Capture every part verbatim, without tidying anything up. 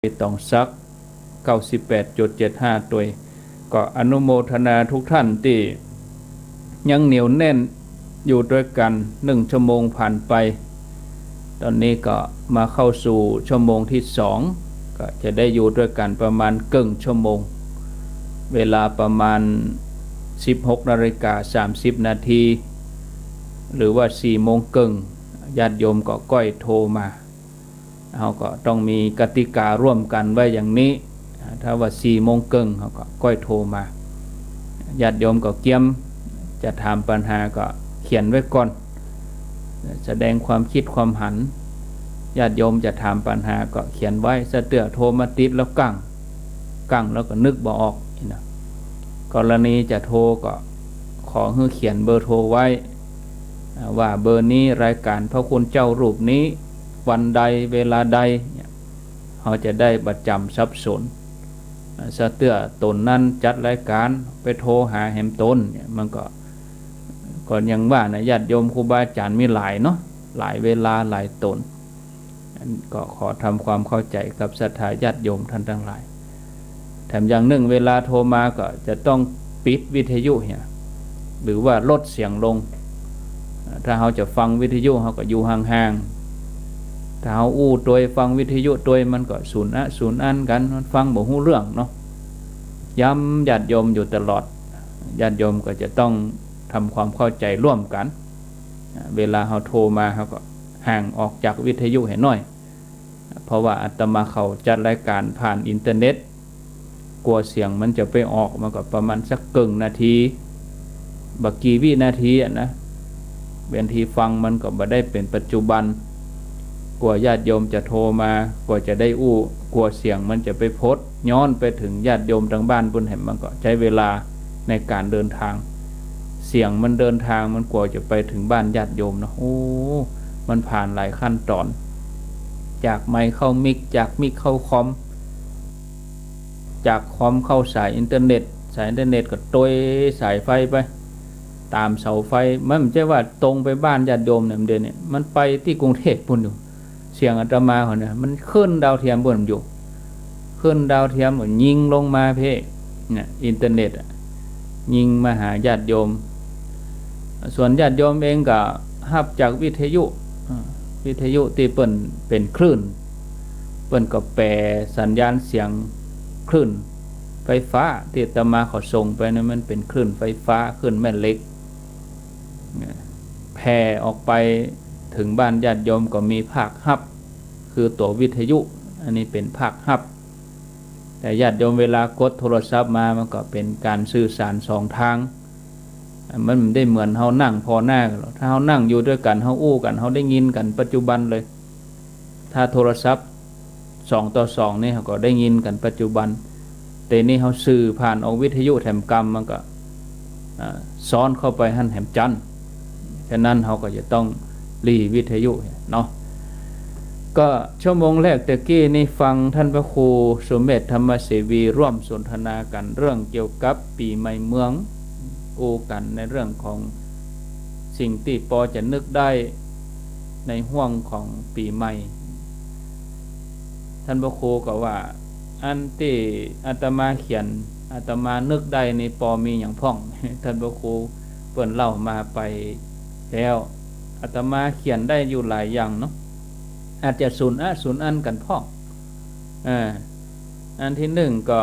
ตองสัก เก้าสิบแปดจุดเจ็ดห้า ตวย ก็อนุโมทนาทุกท่านตี้ยังเหนียวแน่นอยู่ตวยกั๋น นึ่งชั่วโมงผ่านไป ต๋อนนี้ก็มาเข้าสู่ชั่วโมงตี้สอง ก็จะได้อยู่ตวยกั๋นประมาณเกิ่งชั่วโมง เวลาประมาณ สิบหกนาฬิกาสามสิบนาที หรือว่าสี่โมงเกิ่ง ญาติโยมก็ก้อยโทรมา เฮาก็ต้องมีกติการ่วมกั๋นไว้อย่างนี้ ถ้าว่าสี่โมงเกิ่ง เฮาก็ก้อยโทรมา ญาติโยมก็เกียม จะถามปัญหาก็เขียนไว้ก่อน แสดงความคิดความหัน ญาติโยมจะถามปัญหาก็เขียนไว้ สะเตื้อโทรมาติดแล้วกั๊ง กั๊งแล้วก็นึกบ่ออกนี่นะ กรณีจะโทรก็ขอหื้อเขียนเบอร์โทรไว้ อ่า ว่าเบอร์นี้รายการพระคุณเจ้ารูปนี้ วันใดเวลาใดเนี่ย เฮาจะได้บ่จ๋ำสับสน อ่า สะเตื้อต๋นนั้นจัดรายการไปโทรหาแหมต๋นเนี่ย มันก็ ก็อย่างว่านะ ญาติโยมครูบาอาจ๋ารย์มีหลายเนาะ หลายเวลาหลายต๋น อันก็ขอทำความเข้าใจ๋กับศรัทธาญาติโยมท่านตังหลาย แถมอย่างนึ่งเวลาโทรมาก็จะต้องปิดวิทยุเนี่ย หรือว่าลดเสียงลง อ่า ถ้าเฮาจะฟังวิทยุเฮาก็อยู่ห่างๆ ถ้าเฮาอู้ตวยฟังวิทยุตวยมันก็สูนอะสูนอั้นกั๋น มันฟังบ่ฮู้เรื่องเนาะ ย้ำญาติโยมอยู่ตลอด ญาติโยมก็จะต้องทำความเข้าใจ๋ร่วมกั๋น อ่า เวลาเฮาโทรมาเฮาก็ห่างออกจากวิทยุหื้อหน้อย เพราะว่าอาตมาเขาจัดรายการผ่านอินเทอร์เน็ต กั๋วเสียงมันจะไปออก มันก็ประมาณสักเกิ่งนาที บ่กี่วินาทีอะนะ บางทีฟังมันก็บ่ได้เป๋นปัจจุบัน กั๋วญาติโยมจะโทรมา กั๋วจะได้อู้ กั๋วเสียงมันจะไปพด ย้อนไปเถิงญาติโยมตังบ้านปู้นแหม มันก็ใจ๊เวลาในก๋านเดินตาง เสียงมันเดินตาง มันกั๋วจะไปเถิงบ้านญาติโยมเนาะ โอ้ มันผ่านหลายขั้นต๋อน จากไมค์เข้ามิก จากมิกเข้าคอม จากคอมเข้าสายอินเทอร์เน็ต สายอินเทอร์เน็ตก็ตวยสายไฟไป ต๋ามเสาไฟ มันบ่ใจ้ว่าตรงไปบ้านญาติโยมเนี่ย เดี๋ยวนี้มันไปตี้กรุงเทพฯปู้นอยู่ เสียงอาตมาเขาเนี่ย มันขึ้นดาวเทียมปู้นอยู่ ขึ้นดาวเทียมก็ยิงลงมาเพ่ เนี่ย อินเทอร์เน็ตอะ ยิงมาหาญาติโยม ส่วนญาติโยมเองก็ฮับจากวิทยุ อ่า วิทยุตี้เปิ้นเป๋นคลื่น เปิ้นก็แปลสัญญาณเสียงคลื่นไฟฟ้าตี้อาตมาเขาส่งไปนั้น มันเป๋นคลื่นไฟฟ้า คลื่นแม่เหล็ก เนี่ย แผ่ออกไปเถิงบ้านญาติโยมก็มีภาคฮับ คือตั๋ววิทยุ อันนี้เป๋นภาคฮับ แต่ญาติโยมเวลากดโทรศัพท์มา มันก็เป๋นก๋านสื่อสารสองตาง มันบ่ได้เหมือนเฮานั่งผ่อหน้ากั๋นหรอก ถ้าเฮานั่งอยู่ตวยกั๋น เฮาอู้กั๋น เฮาได้ยินกั๋นปัจจุบันเลย ถ้าโทรศัพท์สองต่อสองนี่ เฮาก็ได้ยินกั๋นปัจจุบัน แต่นี่เฮาสื่อผ่านออกวิทยุแถมกำ มันก็ อ่า ซ้อนเข้าไปหั้นแหมจั้น ฉะนั้นเฮาก็จะต้องหลีวิทยุเนาะ ก็ชั่วโมงแรกตะกี้นี่ฟังท่านพระครูสุเมธธรรมเสวีร่วมสนทนากั๋นเรื่องเกี่ยวกับปี๋ใหม่เมือง อู้กั๋นในเรื่องของสิ่งตี้ปอจะนึกได้ในห้วงของปี๋ใหม่ ท่านพระครูก็ว่า อันตี้อาตมาเขียน อาตมานึกได้นี่ปอมีหยังพ่อง ท่านพระครูเปิ้นเล่ามาไปแล้ว อาตมาเขียนได้อยู่หลายอย่างเนาะ อาจจะสูนอะสูนอั้นกั๋นพ่อง อ่า อันตี้นึ่งก็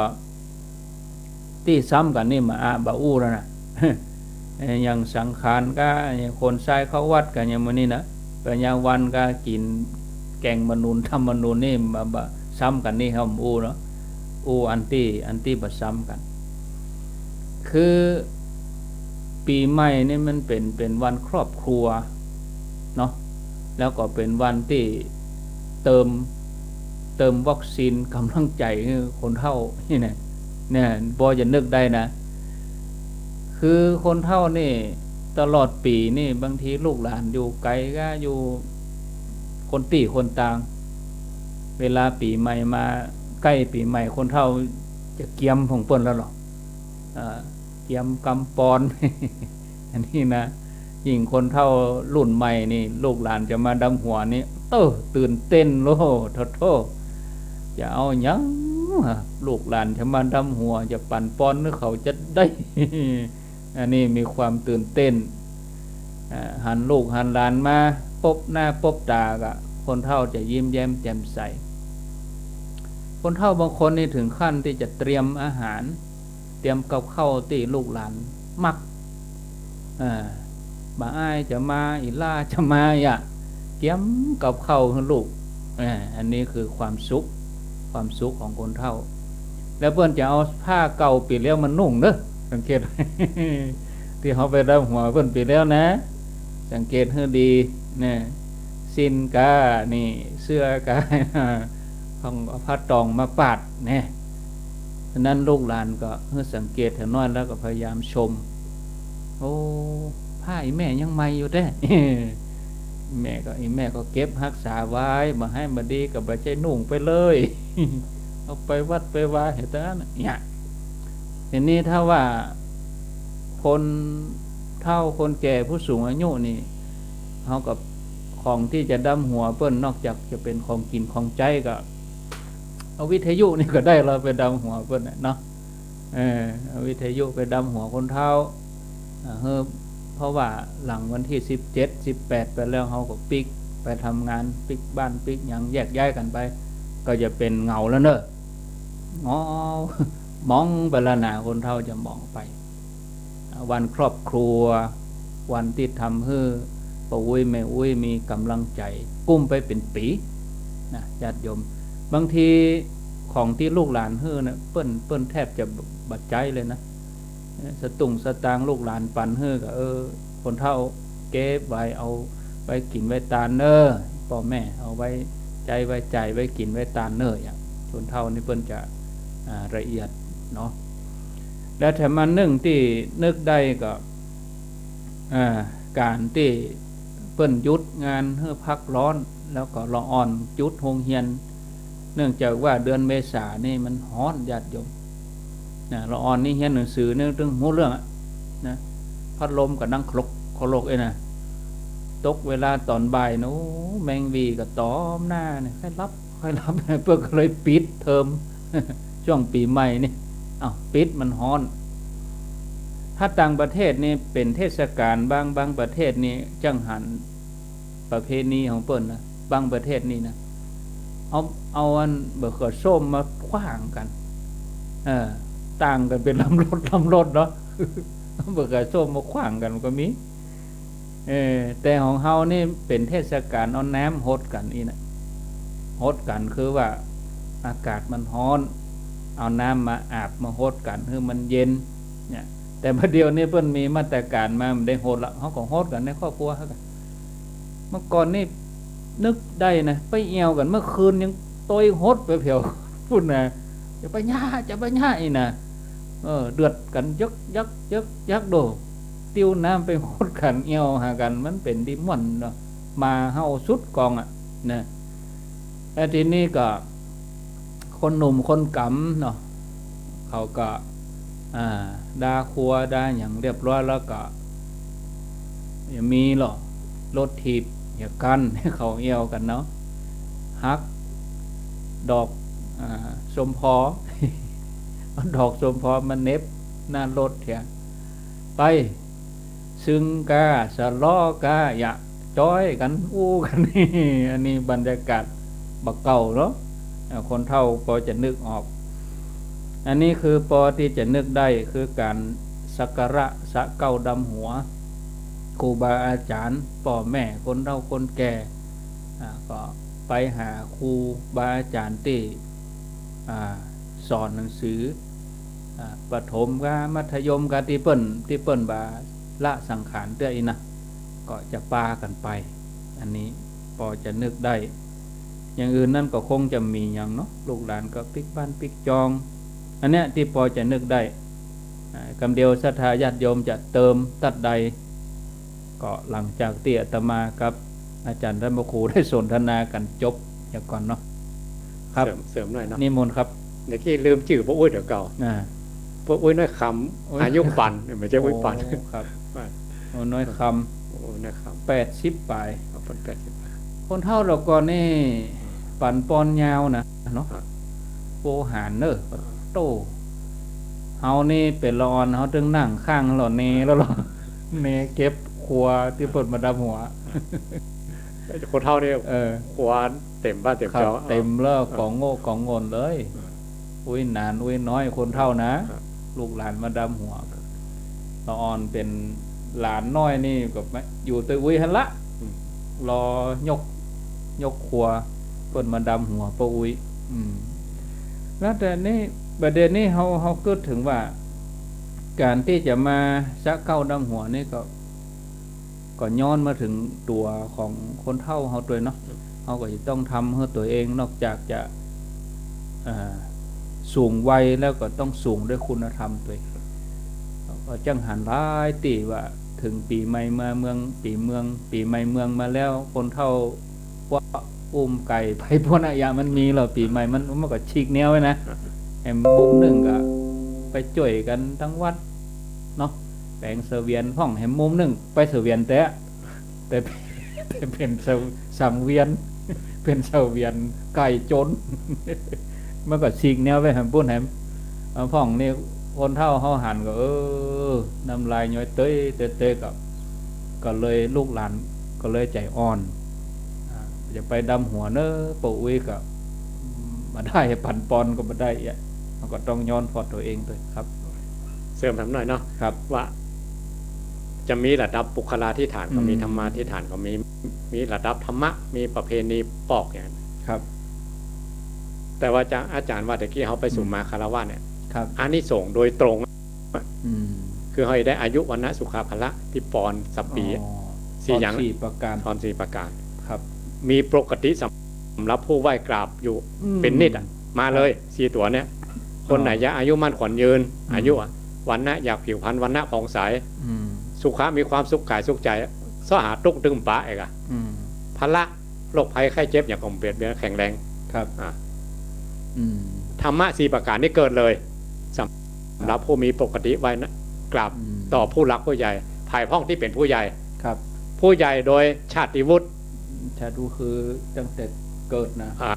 ตี้ซ้ำกั๋นนี่มาอะบ่อู้แล้วนะ เอ่อ อย่างสังขารกา อย่างคนใช้เข้าวัดกา อย่างมื้อนี้นะ ปัญญาวันกา กิ๋นแกงมะนูน ธรรมนูนนี่มาบ่ซ้ำกั๋นนี่ เฮาอู้เนาะ อู้อันตี้ อันตี้บ่ซ้ำกั๋น คือปี๋ใหม่นี่มันเป๋น เป๋นวันครอบครัวเนาะ แล้วก็เป๋นวันตี้เติม เติมวัคซีนก๋ำลังใจ๋หื้อคนเฒ่านี่นะ เนี่ย ปอจะนึกได้นะ คือคนเฒ่านี่ตลอดปี๋นี่ บางทีลูกหลานอยู่ไก๋กา อยู่คนตี้คนตาง เวลาปี๋ใหม่มา ใก้ปี๋ใหม่คนเฒ่าจะเกียมของเปิ้นแล้วหรอ อ่า เกียมกำปอน อันนี้นะ ยิ่งคนเฒ่ารุ่นใหม่นี่ ลูกหลานจะมาดำหัวนี่ เออ ตื่นเต้น โอ้โห โธ่โธ่ จะเอาหยัง ลูกหลานจะมาดำหัว จะปั๋นปอนหื้อเขาจะได้ อันนี้มีความตื่นเต้น อ่า หันลูกหันหลานมาปบหน้าปบต๋าก็ คนเฒ่าจะยิ้มแย้มแจ่มใส คนเฒ่าบางคนนี่ถึงขั้นตี้จะเตรียมอาหาร เตรียมกับข้าวตี้ลูกหลานมัก อ่า บ่าอ้ายจะมา อี่หล้าจะมา อย่า เตรียมกับข้าวหื้อลูก อ่า อันนี้คือความสุข ความสุขของคนเฒ่า แล้วเปิ้นจะเอาผ้าเก่าปี๋แล้วมานุ่งเนาะ สังเกต ตี้เฮาไปดำหัวเปิ้นปี๋แล้วนะ สังเกตหื้อดี เนี่ย สิ้นก้า นี่ เสื้อก้า ต้องเอาผ้าตองมาปาด เนี่ย ฉะนั้นลูกหลานก็หื้อสังเกตเถิงน้อย แล้วก็พยายามชม โอ้ ผ้าอี่แม่ยังใหม่อยู่แต๊ แม่ก็ อี่แม่ก็เก็บฮักษาไว้ บ่าไห้บ่าดีก็บ่ใจ้นุ่งไปเลย เอาไปวัดไปวาเหีย เต้าอั้นเนี่ย ทีนี้ถ้าว่าคนเฒ่าคนแก่ผู้สูงอายุนี่ เฮาก็ ของตี้จะดำหัวเปิ้น นอกจากจะเป๋นของกิ๋นของใจ๊ก็ เอาวิทยุนี่ก็ได้ เฮาไปดำหัวเปิ้นน่ะเนาะ เออ เอาวิทยุไปดำหัวคนเฒ่า อ่า เฮอ เพราะว่าหลังวันตี้สิบเจ็ด สิบแปดไปแล้ว เฮาก็ปิ๊กไปทำงาน ปิ๊กบ้านปิ๊กหยังแยกย้ายกั๋นไป ก็จะเป๋นเหงาแล้วเนาะ เหงา หมองไปแล้วนะ คนเฒ่าจะหมองไป วันครอบครัว วันตี้ทำหื้อป้าอุ๊ยแม่อุ๊ยมีก๋ำลังใจ๋ กุ้มไปเป๋นปี๋นะ ญาติโยม บางทีของตี้ลูกหลานหื้อนะ เปิ้น เปิ้นแทบจะบ่ใจ๊เลยนะ สตุ้งสตางค์ลูกหลานปั๋นหื้อก็ เออ คนเฒ่าเก็บไว้ เอาไว้กิ๋นไว้ตานเน่อ ป้อแม่ เอาไว้ใจ๊ไว้จ่าย ไว้กิ๋นไว้ตานเน่อ อย่าง คนเฒ่านี่เปิ้นจะ อ่า ละเอียดเนาะ แล้วแถมอันนึ่งตี้นึกได้ก็ อ่า ก๋านตี้เปิ้นหยุดงานหื้อพักร้อน แล้วก็ละอ่อนหยุดโฮงเฮียน เนื่องจากว่าเดือนเมษานี่มันฮ้อน ญาติโยม นะ ละอ่อนนี่เฮียนหนังสือนี่ตึงฮู้เรื่องอะ นะ พัดลมก็ดังคลกคลกเอ้ยนะ ตกเวลาต๋อนบ่ายนะ โอ้ แมงวีก็ต๋อมหน้าเนี่ย ใค่หลับ ใค่หลับ เปิ้นก็เลยปิดเทอม ช่วงปี๋ใหม่นี่ อ้าว ปิด มันฮ้อน ถ้าต่างประเทศนี่เป๋นเทศกาล บาง บางประเทศนี่จั่งหันประเพณีของเปิ้นนะ บางประเทศนี่นะ เอา เอาอันบ่าเขือส้มมาขว้างกั๋น เออ ตางกั๋นเป๋นลำรถลำรถเนาะ บ่าเขือส้มมาขว้างกั๋นก็มี เออ แต่ของเฮานี่เป๋นเทศกาลเอาน้ำหดกั๋นอี้นะ หดกั๋นคือว่าอากาศมันฮ้อน เอาน้ำมาอาบมาหดกั๋นหื้อมันเย็น เนี่ย แต่บ่าเดี่ยวนี้เปิ้นมีมาตรก๋านมา บ่ได้หดละ เฮาก็หดกั๋นในครอบครัวเฮากั๋น เมื่อก่อนนี่นึกได้นะ ไปแอ่วกั๋นเมื่อคืนยังตวยหดไปแผวปุ้นนะ จะไปหญ้า จะไปหญ้าอี้นะ เออ เดือดกั๋นยึกยักยึกยักโด ติ้วน้ำไปหดกั๋นแอ่วหากั๋น มันเป๋นดีม่วนเนาะ มาเฮาสุดกองอะนะ แล้วทีนี้ก็ คนหนุ่มคนก๋ำเนาะ เขาก็ อ่า ด่าครัวด่าหยังเรียบร้อยแล้วก็ ยังมีหรอ รถถีบ อย่ากั้น เขาแอ่วกั๋นเนาะ หักดอก อ่า ส้มปอ เอาดอกส้มปอมาเหน็บหน้ารถเหีย ไป ซึ่งก้า สะเลาะก้า อย่าจ้อยกั๋น อู้กั๋น อันนี้บรรยากาศบ่าเก่าเนาะ อ่า คนเฒ่าปอจะนึกออก อันนี้คือปอตี้จะนึกได้ คือก๋านสักการะสะเก้าดำหัว ครูบาอาจ๋ารย์ ป้อแม่ คนเฒ่าคนแก่ อ่า ก็ไปหาครูบาอาจ๋ารย์ตี้ อ่า สอนหนังสือ อ่า ประถมกา มัธยมกา ตี้เปิ้น ตี้เปิ้นบ่าละสังขารเตื้ออี้นะ ก็จะปากั๋นไป อันนี้ปอจะนึกได้ อย่างอื่นนั้นก็คงจะบ่มีหยังเนาะ ลูกหลานก็ปิ๊กบ้านปิ๊กจอง อันเนี้ยตี้ปอจะนึกได้ อ่า กำเดียวศรัทธาญาติโยมจะเติมตัดใด ก็หลังจากตี้อาตมากับอาจ๋ารย์ท่านพระครูได้สนทนากั๋นจบเหียก่อนเนาะ ครับ เสริม เสริมหน่อยเนาะ นิมนต์ครับ เมื่อกี้ลืมจื้อป้ออุ๊ยเดี๋ยวเก่า อ่า ป้ออุ๊ยน้อยคำ อุ๊ย อายุปั๋น บ่ใจ้อุ๊ยปั๋น โอ้ ครับ อ่า โอ้ น้อยคำ โอ้ น้อยคำ แปดสิบป๋าย เอาปั๋นแปดสิบป๋าย คนเฒ่าเฮาก่อนนี่ ปั๋นปอนยาวนะเนาะ ครับ โกหาญเน่อ โต้ เฮานี่เป๋นละอ่อน เฮาตึงนั่งข้างหล่อนเนแล้วหล่อ เนเก็บขัวตี้เปิ้นมาดำหัว คนเฒ่านี่ เออ ขัวเต๋มบ้านเต๋ม ครับ จอง เต๋มแล้ว เออ ก๋องโง่ก๋องโง่นเลย อืม อุ๊ยหนานอุ๊ยน้อยคนเฒ่านะ ครับ ลูกหลานมาดำหัว ละอ่อนเป๋นหลานน้อยนี่ก็อยู่ตวยอุ๊ยหั้นละ อืม รอยก ยกขัว เปิ้นมาดำหัวป้ออุ๊ย อืม แล้วแต่นี่ ประเด็นนี้เฮา เฮากึ๊ดเถิงว่า ก๋านตี้จะมาสะเก๊าดำหัวนี่ก็ ก็ย้อนมาเถิงตั๋วของคนเฒ่าเฮาตวยเนาะ เฮาก็จะต้องทำหื้อตั๋วเอง นอกจากจะ เอ่อ สูงวัยแล้วก็ต้องสูงด้วยคุณธรรมตวย ก็จั้งหันหลายตี้ว่าเถิงปี๋ใหม่มาเมือง ปี๋เมือง ปี๋ใหม่เมืองมาแล้ว คนเฒ่า ว่าอุ้มไก่ไปป้นอะ ยะมันมีแล้ว ปี๋ใหม่มัน มันก็ฉีกแนวไว้นะ แหมมุมนึ่งก็ไปจ้วยกั๋นตังวัดเนาะ แป๋งเสวียนพ่อง แหมมุมนึ่งไปเสวียนแต๊ แต่ แต่เป๋นเสว- สังเวียน เป๋นเสวียนไก่จน มันก็ฉีกแนวไปแหมปุ้นแหม เอ่อ พ่องนี่คนเฒ่าเฮาหันก็ เออ น้ำลายย้อยเต๊ยเต๊ยเต๊ย ก็ ก็เลยลูกหลานก็เลยใจ๋อ่อน อ่า จะไปดำหัวเน้อป้ออุ๊ยก็ บ่ได้ ปั๋นปอนก็บ่ได้อะ มันก็ต้องย้อนเพราะตั๋วเองตวยครับ เสริมแหมหน่อยเนาะ ครับ ว่า จะมีระดับปุคคลาธิฏฐานก็มี อืม ธรรมาธิฏฐานก็มี มีระดับธรรมะ มีประเพณีปอกอย่างนั้น ครับ แต่ว่าอาจ๋ารย์ อาจ๋ารย์ว่าตะกี้เฮาไปสู่ อืม มาฆราวาสเนี่ย ครับ อานิสงส์โดยตรง อืม คือเฮาได้อายุ วรรณะ สุขะ พละ ตี้ปอนสัปปี๋อะ อ๋อ สี่อย่าง สี่ประก๋าน ตอนสี่ประก๋าน ครับ มีปกติสำหรับผู้ไหว้กราบอยู่ อืม เป๋นนิตย์อะ มาเลย ครับ สี่ตั๋วเนี่ย คนไหน อ๋อ อยากอายุมั่นขวัญยืน อืม อายุอะ วรรณะ อยากผิวพรรณวรรณะผ่องใส อืม สุขะ มีความสุขก๋ายสุขใจ๋ เสาะหาตุ๊กข์ตึงปะเอกอะ อืม พละ โรคภัยไข้เจ็บอย่างก็บ่เบียดเบียน แข็งแรง ครับ อ่า อืม ธรรมะสี่ประก๋านนี้เกิดเลย สำหรับผู้มีปกติไหว้นะ กราบ อืม ต่อผู้หลักผู้ใหญ่ ฝ่ายพ่องตี้เป๋นผู้ใหญ่ ครับ ผู้ใหญ่โดยชาติวุฒิ ชาติวุฒิคือตั้งแต่เกิดนะ อ่า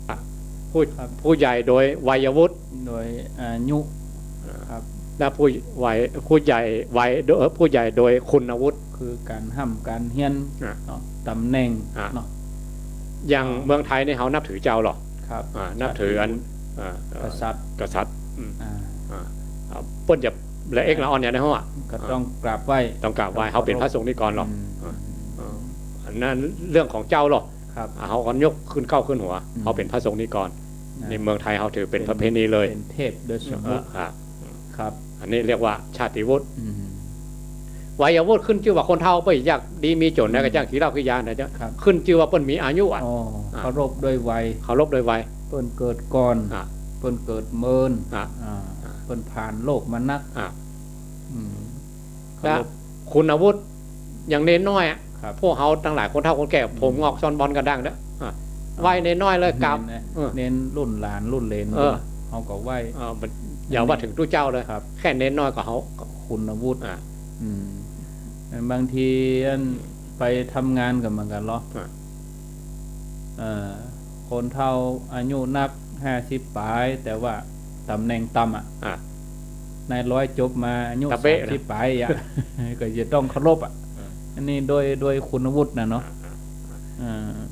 ผู้ ครับ ผู้ใหญ่โดยวัยวุฒิ โดยอายุ อ่า ครับ และผู้วัย ผู้ใหญ่วัย เอ่อ ผู้ใหญ่โดยคุณวุฒิ คือก๋านฮ่ำก๋านเฮียน อ่ะ เนาะ ต๋ำแหน่ง อ่ะ เนาะ อย่าง อ่า เมืองไทยนี่เฮานับถือเจ้าหรอ ครับ อ่า นับถืออัน ชาติวุฒิ อ่า กษัตริย์ กษัตริย์ อืม อ่า อ่า อ่า เปิ้นจะละเอียดละอ่อนอย่างใดเฮาอะ ก็ต้องกราบไหว้ ต้องกราบไหว้ เฮาเป๋นพระสงฆ์นิกรหรอ อืม อ่า อ่า อันนั้นเรื่องของเจ้าหรอ ครับ อ่า เฮาก็ยกขึ้นเกล้าขึ้นหัว อืม เฮาเป๋นพระสงฆ์นิกร อ่า ในเมืองไทยเฮาถือเป๋นประเพณีเลย เป๋นเทพโดยสมมุติ เออ อ่า ครับ อันนี้เรียกว่าชาติวุฒิ อืม วัยวุฒิขึ้นจื้อว่าคนเฒ่า เปิ้นอยากดีมีจ๋นนะ อืม ก็จ้างขี้เหล้าขี้ยานะเจ้า ครับ ขึ้นจื้อว่าเปิ้นมีอายุอะ อ๋อ อ่ะ เคารพด้วยวัย เคารพด้วยวัย เปิ้นเกิดก่อน อ่ะ เปิ้นเกิดเมิน อ่ะ อ่า อ่ะ เปิ้นผ่านโลกมานัก อ่ะ อืม และ เคารพ คุณวุฒิ อย่างเณรน้อยอะ ครับ พวกเฮาตังหลายคนเฒ่าคนแก่ อืม ผมงอกซ้อนบอนกระด้างเด้อ อ่ะ อ่า ไหว้เณรน้อยเลย กราบ เณรนะ เออ เณรรุ่นหลานรุ่นเหลน เออ เฮาก็ไหว้ เออ มัน อันนี้ อย่าว่าเถิงตุ๊เจ้าเลย ครับ แค่เณรน้อยก็เฮา คุณวุฒิ อ่ะ อืม บางทีอันไปทำงานก็เหมือนกั๋นเหรอ อ่ะ เอ่อ คนเฒ่าอายุนักห้าสิบป๋าย แต่ว่าต๋ำแหน่งต่ำอะ อ่ะ นายร้อยจบมาอายุ ตะเบ๊ะนะ สามสิบป๋ายอะ ก็จะต้องเคารพอะ อ่ะ อันนี้โดย โดยคุณวุฒินะเนาะ อ่ะ อ่ะ อ่า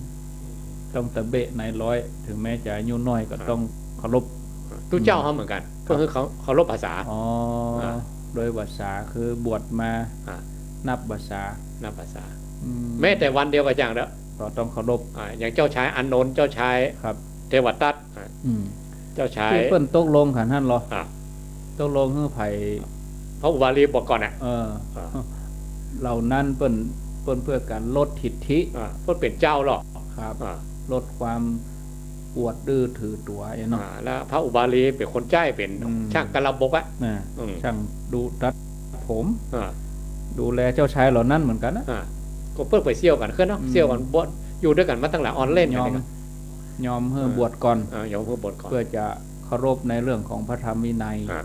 ต้องตะเบ๊ะนายร้อย ถึงแม้จะอายุน้อยก็ อ่ะ ต้องเคารพ ตุ๊เจ้าเฮาเหมือนกั๋น ครับ ก็คือเขาเคารพภาษา อ๋อ อ่ะ โดยภาษาคือบวชมา อ่ะ นับภาษา นับภาษา อืม แม้แต่วันเดียวก็จ้างเด้อ ก็ต้องเคารพ อ่า อย่างเจ้าชายอานนท์ เจ้าชาย ครับ เทวทัต อ่า อืม เจ้าชาย ตี้เปิ้นตกลงกั๋นหั้นเหรอ อ่า ตกลงหื้อใผ พระอุบาลีบวชก่อนน่ะ เออ อ่า เหล่านั้นเปิ้น เปิ้นเปื้อก๋านลดทิฐิ อ่า เปิ้นเป๋นเจ้าหรอก ครับ อ่า ลดความอวดดื้อถือตั๋วเนาะ อ่า แล้วพระอุบาลีเป๋นคนใจ๊ เป๋น อืม ช่างกระบกอะ อ่า อืม ช่างดูตัดผม อ่า ดูแลเจ้าชายเหล่านั้นเหมือนกั๋นนะ อ่า ก็เปิ้นไปเสี่ยวกั๋นเคื่อนเนาะ อืม เสี่ยวกั๋นบ่อน อยู่ตวยกั๋นมาตั้งหลายออนเล่นกั๋น ยอม นี่ก็ ยอมหื้อบวชก่อน อ่า ยอมหื้อบวชก่อน เปื้อจะเคารพในเรื่องของพระธรรมวินัย อ่า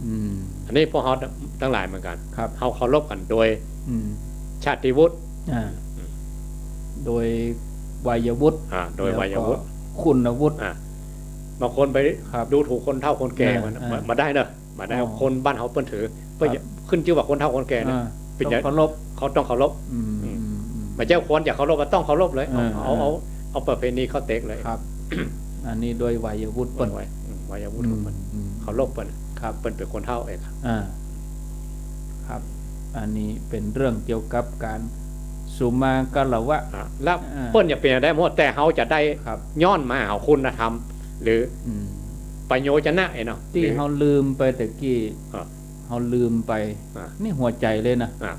อืม อันนี้พวกเฮาตังหลายเหมือนกั๋น ครับ เฮาเคารพกั๋นโดย อืม ชาติวุฒิ อ่า อืม โดยวัยวุฒิ อ่า โดยวัยวุฒิ แล้วก็คุณวุฒิ อ่า บางคนไป ครับ ดูถูกคนเฒ่าคนแก่ อ่า มัน อ่า บ่ บ่ได้เนอะ บ่ได้ อ๋อ คนบ้านเฮาเปิ้นถือ เปิ้น ครับ ขึ้นจื้อว่าคนเฒ่าคนแก่เนี่ย อ่า เปิ้นจะ ต้องเคารพ เขาต้องเคารพ อืม อืม อืม อืม บ่ใจ้ควรจะเคารพ บ่ต้องเคารพเลย อ่า เอา เอา อ่า เอาประเพณีเข้าเต๊กเลย ครับ อันนี้ด้วยวัยวุฒิเปิ้น วัย อืม วัยวุฒิเปิ้น อืม อืม เคารพเปิ้น ครับ เปิ้นเป๋นคนเฒ่าเอง อ่า ครับ อันนี้เป๋นเรื่องเกี่ยวกับก๋านสุมาคารวะ อ่า แล้ว อ่า เปิ้นจะเป๋นจะได้หมด แต่เฮาจะได้ ครับ ย้อนมาหาคุณธรรม หรือ อืม ประโยชนะไอ้เนาะ ตี้ หรือ เฮาลืมไปตะกี้ อ่า เฮาลืมไป อ่า นี่หัวใจ๋เลยนะ อ่า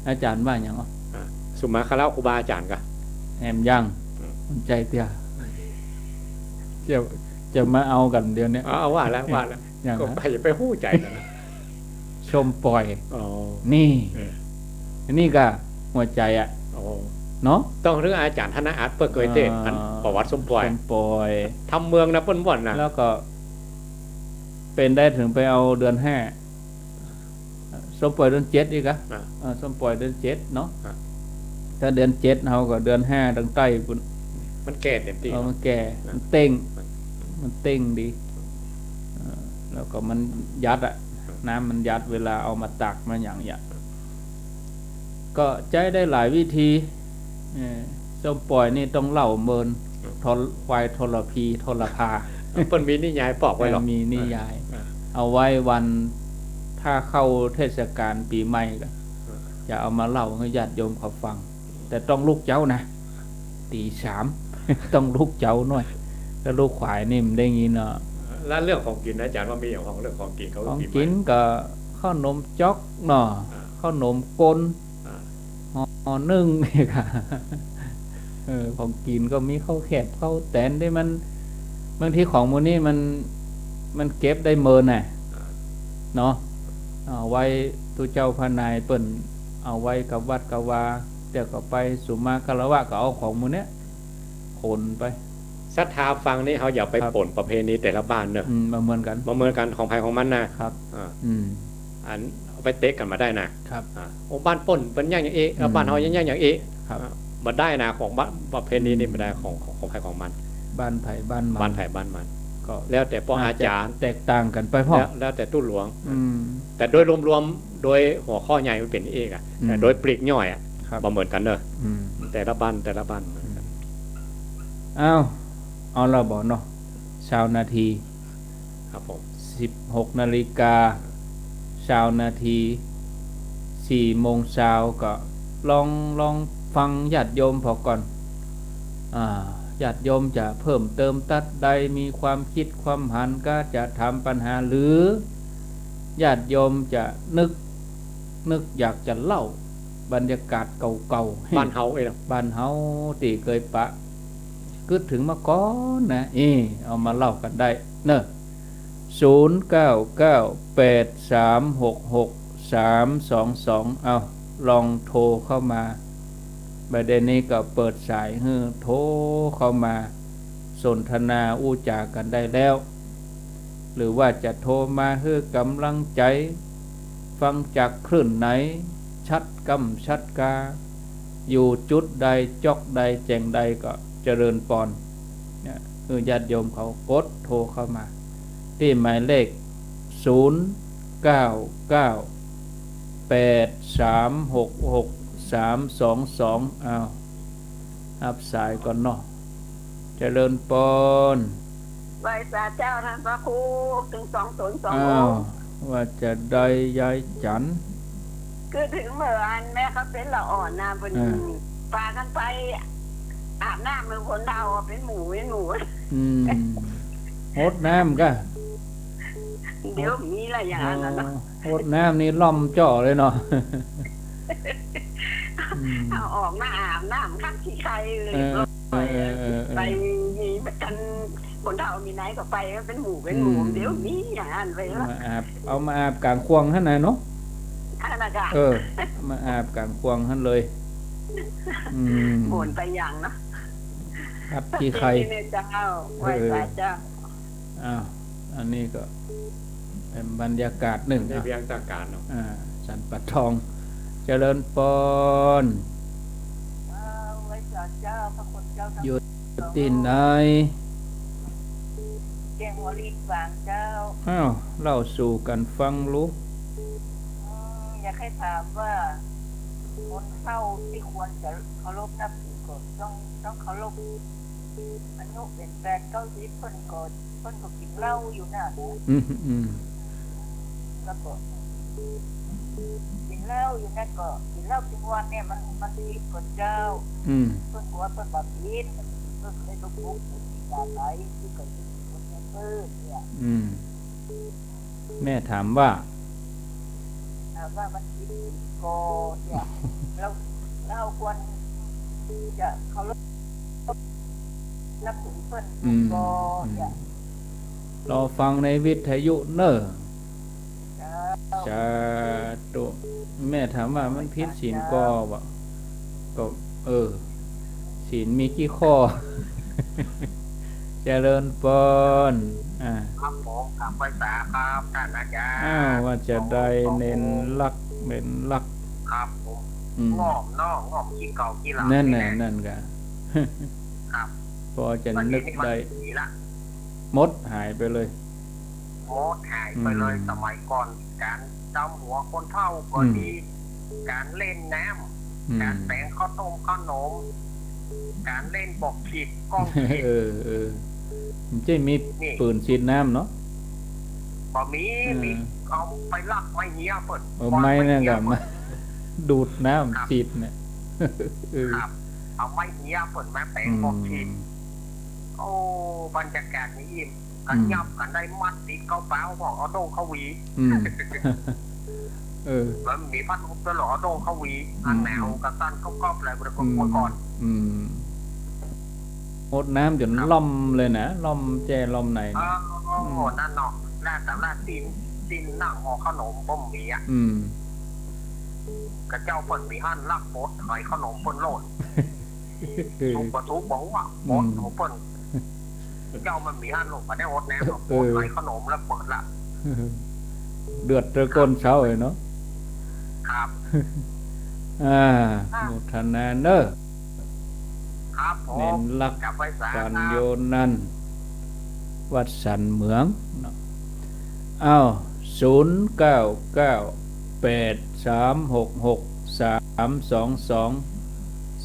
อาจ๋ารย์ว่าหยังอ่ะ อ่า สุมาคารวะครูบาอาจ๋ารย์กะ แหมยัง อืม มันใจ๋เตื้อ จะ จะมาเอากั๋นเดี๋ยวนี้ เอา เอาว่าแล้ว ว่าแล้ว ยัง ก็ ฮะ ใผจะไปฮู้ใจ๋กั๋นนะ ส้มป่อย อ๋อ นี่ เออ อันนี้กะหัวใจ๋อะ อ๋อ เนาะ ต้องเรื่องอาจ๋ารย์ธนอัตเปิ้นเกยเตศน์ อ่า อันประวัติส้มป่อย ส้มป่อย ธรรมเมืองนะเปิ้นว่านะ แล้วก็ เป๋นได้เถิงไปเอาเดือนห้า ส้มป่อยเดือนเจ็ดอีกอะ อ่ะ เออ ส้มป่อยเดือนเจ็ดเนาะ อ่ะ ถ้าเดือนเจ็ดเฮาก็เดือนห้าตางใต้ปุ้น มันแก่เต็มตี้ เออ มันแก่ อ่ะ มันเต้ง อ่ะ มันเต้งดี เออ แล้วก็มันยัดอะ อ่ะ น้ำมันยัด เวลาเอามาตากมาหยังเนี่ย ก็ใจ๊ได้หลายวิธี เออ ส้มป่อยนี่ต้องเหล้าเมิน อืม ทร- ควายทรพีทรพา เปิ้นมีนิยายบอกไว้เหรอ เออ มีนิยาย อ่า เอาไว้วัน ถ้าเข้าเทศกาลปี๋ใหม่ก็ อ่า จะเอามาเล่าหื้อญาติโยมเขาฟัง แต่ต้องลุกเจ๊านะ ตี๋สาม ต้องลุกเจ๊าหน้อย ถ้าลุกขวายนี่มันได้ยินเนาะ แล้วเรื่องของกิ๋นนะอาจ๋ารย์ ว่ามีอย่างของเรื่องของกิ๋นเขา ของกิ๋นก็ข้าวหนมจ๊อกเนาะ อ่า ข้าวหนมก้น อ่า ห่อนึ่ง เออ ของกิ๋นก็มีข้าวแคบข้าวแตนตี้มัน บางทีของหมู่นี้มัน มันเก็บได้เมินน่ะ อ่า เนาะ เอาไว้ตุ๊เจ้าพระนายเปิ้น เอาไว้กับวัดกับวา เดี๋ยวก็ไปสุมาคารวะก็เอาของหมู่เนี้ย ขนไป ศรัทธาฟังนี่เฮาอย่าไป ครับ ปนประเพณีแต่ละบ้านเนอะ อืม บ่เหมือนกั๋น บ่เหมือนกั๋น ของใผของมันนะ ครับ อ่า อืม อันเอาไปเต๊กกั๋นบ่ได้นะ ครับ อ่า โอ้ บ้านเปิ้นเปิ้นย่างอย่างอี้ อืม บ้านเฮาย่างอย่างอี้ ครับ อ่า บ่ได้นะ ของบ้านประเพณีนี่ อืม บ่ได้ ของ ของ ของใผของมัน บ้านใผบ้านมัน บ้านใผบ้านมัน ก็แล้วแต่ป้ออาจ๋ารย์ แตกต่างกั๋นไปพ่อง แล้ว แล้วแต่ตุ๊หลวง อืม แต่โดยรวมๆ โดยหัวข้อใหญ่มันเป๋นอี้อะ อืม แต่โดยปลีกย่อยอะ ครับ บ่เหมือนกั๋นเนอะ อืม แต่ละบ้าน แต่ละบ้าน อืม อ้าว เอาละบ่เนาะ ซาวนาที ครับผม สิบหกนาฬิกา ซาวนาที สี่โมงซาว ก็ลอง ลองฟังญาติโยมผ่อก่อน อ่า ญาติโยมจะเพิ่มเติมตั๊ดใด มีความกึ๊ดความหัน ก็จะถามปัญหา หรือญาติโยมจะนึก นึกอยากจะเล่าบรรยากาศเก่าๆ หื้อ บ้านเฮาเองเนาะ บ้านเฮาตี้เกยปะ กึ๊ดเถิงมาก่อนนะ เออ เอามาเล่ากั๋นได้เนอะ ศูนย์ เก้า เก้า แปด สาม หก หก สาม สอง สอง เอา ลองโทรเข้ามา บ่ายเดี๋ยวนี้ก็เปิดสายหื้อโทรเข้ามา สนทนาอู้จ๋ากั๋นได้แล้ว หรือว่าจะโทรมาหื้อกำลังใจ๋ ฟังจากคลื่นไหน ชัดก้ำชัดกา อยู่จุดใด จ๊อกใด แจ่งใดก็เจริญปอน เนี่ย หื้อญาติโยมเขากดโทรเข้ามา ตี้หมายเลข ศูนย์ เก้า เก้า แปด สาม หก หก สาม สอง สอง อ้าว ฮับสายก่อนเนาะ เจริญปอน ไหว้สาเจ้าต้านพระครู ตึงสองต๋นสอง อ้าว องค์ ว่าจาใดยายจั๋น คือเถิงเมื่ออันแม่เขาเป๋นละอ่อนนะ เปิ้น อ่า ปากั๋นไปอาบน้ำเมืองคนเฒ่า เป๋นหมู่ เป๋นหมู่ อืม หดน้ำก่ะ เดี๋ยวมีละอย่างนั้นน่ะเนาะ อ๋อ หดน้ำนี่ล่อมเจ้าเลยเนาะ อืม เอาออกมาอาบน้ำขัดขี้ใคร่เลย เออ เออ เออ เออ ไปมีกัน คนเฒ่ามีไหนก็ไปเป๋นหมู่เป๋นหมู่ อืม เดี๋ยวมีอย่างนั้นไปละ มาอาบ เอามาอาบก๋างข่วงหั้นน่ะเนาะ อันนั้นน่ะก่ะ เออ มาอาบก๋างข่วงหั้นเลย อืม บ่นไปอย่างเนาะ ขัดขี้ใคร่ ชัดเจนเลยเจ้า ไหว้สาเจ้า เออ อ้าว อันนี้ก็เป๋นบรรยากาศนึ่ง ได้ อ่ะ เวียงตาการเนาะ อ่า สันป่าทอง เจริญปอน เออ ไหว้สาเจ้า พระคุณเจ้า อยู่ตี้ไหน แจ้งหัวลีดฝางเจ้า อ้าว เล่าสู่กั๋นฟังลูก อืม อยากจะถามว่า คนเฒ่าตี้ควรจะเคารพนับถือก็ต้อง ต้องเคารพ อายุเป๋นแปดเก้าสิบ เปิ้นก็ เปิ้นก็กิ๋นเหล้าอยู่นั่นแหละ อืม อืม แล้วก็ กิ๋นเหล้าอยู่นั่นก็ กิ๋นเหล้ากิ๋นวันเนี่ย มัน มันผิดก่อเจ้า อืม เปิ้นกั๋วเปิ้นบ่ผิด เปิ้นก็เลยลุกๆ อย่าไป ตี้ก็อยู่คนเดียวเปิ้นเนี่ย อืม แม่ถามว่า ถามว่ามันผิดศีลก่อเนี่ย แล้ว แล้วควรจะเคารพนับถือเปิ้น อืม ก่อเนี่ย อืม รอฟังในวิทยุเน่อ เจ้า สาธุ แม่ถามว่ามันผิดศีลก่อบ่ ก็ เออ ศีลมีกี่ข้อ เจริญปอน อ่า ครับผม กราบไหว้สาครับ ต้านอาจ๋ารย์ อ้าว ว่าจะได้เน้นหลัก เน้นหลัก ครับผม อืม ง่อมเนาะ ง่อมขี้เก่าขี้หลัง นั่นแหละ นี่แหละ นั่นกะ ครับ ปอจะนึกได้ วันนี้นี่มันดีละ หมดหายไปเลย หมดหายไปเลย อืม สมัยก่อน ก๋านดำหัวคนเฒ่าก็ดี อืม ก๋านเล่นน้ำ อืม ก๋านแป๋งข้าวต้มข้าวหนม ก๋านเล่นบอกขีดก้องขีด เออ เออ มันจะมี นี่ ปืนฉีดน้ำเนาะ บ่มี เออ มี เอาไปลักไม้เฮียเปิ้น เอาไม้นั่นกะ ไม้เฮียเปิ้น มาดูดน้ำ ครับ ฉีดเนี่ย เออ ครับ เอาไม้เฮียเปิ้นมาแป๋งบอกขีด อืม โอ้ บรรยากาศนี่อิ่ม กั๋น อืม ยับกั๋นได้มัดติดเข้าเป๋า บอกเอาด้งเข้าหวี อืม เออ แล้วมีพัดลมตลอด เอาด้งเข้าหวี อืม อันหนาวกะสั่นก๊อบๆ เลย บริกร อืม เมื่อก่อน อืม ฮดน้ำจ๋น ครับ ล่อมเลยนะ ล่อมแจ้ล่อมไหนนะ เออ อืม นั่นเนาะ หน้าตลาดตีน ตีนหนังห่อข้าวหนมบ่มีอะ อืม กะเจ้าเปิ้นมีหั้นลักปดหอยข้าวหนมเปิ้นโลด สุกบ่สุกบ่ฮู้อะ อืม ปดของเปิ้น เจ้ามันมีหั้นลูก บ่ได้อดแนมหรอก เออ ปดหอยข้าวหนมแล้วเปิดละ เดือดเตอก้นเช้าเลยเนาะ ครับ อ่า ครับ โมทนาเน่อ ครับผม เน้นหลัก กราบไหว้สา ปัญโยนันท์ วัดสันเหมืองเนาะ อ้าว ศูนย์เก้าเก้า แปดสามหกหก สามสองสอง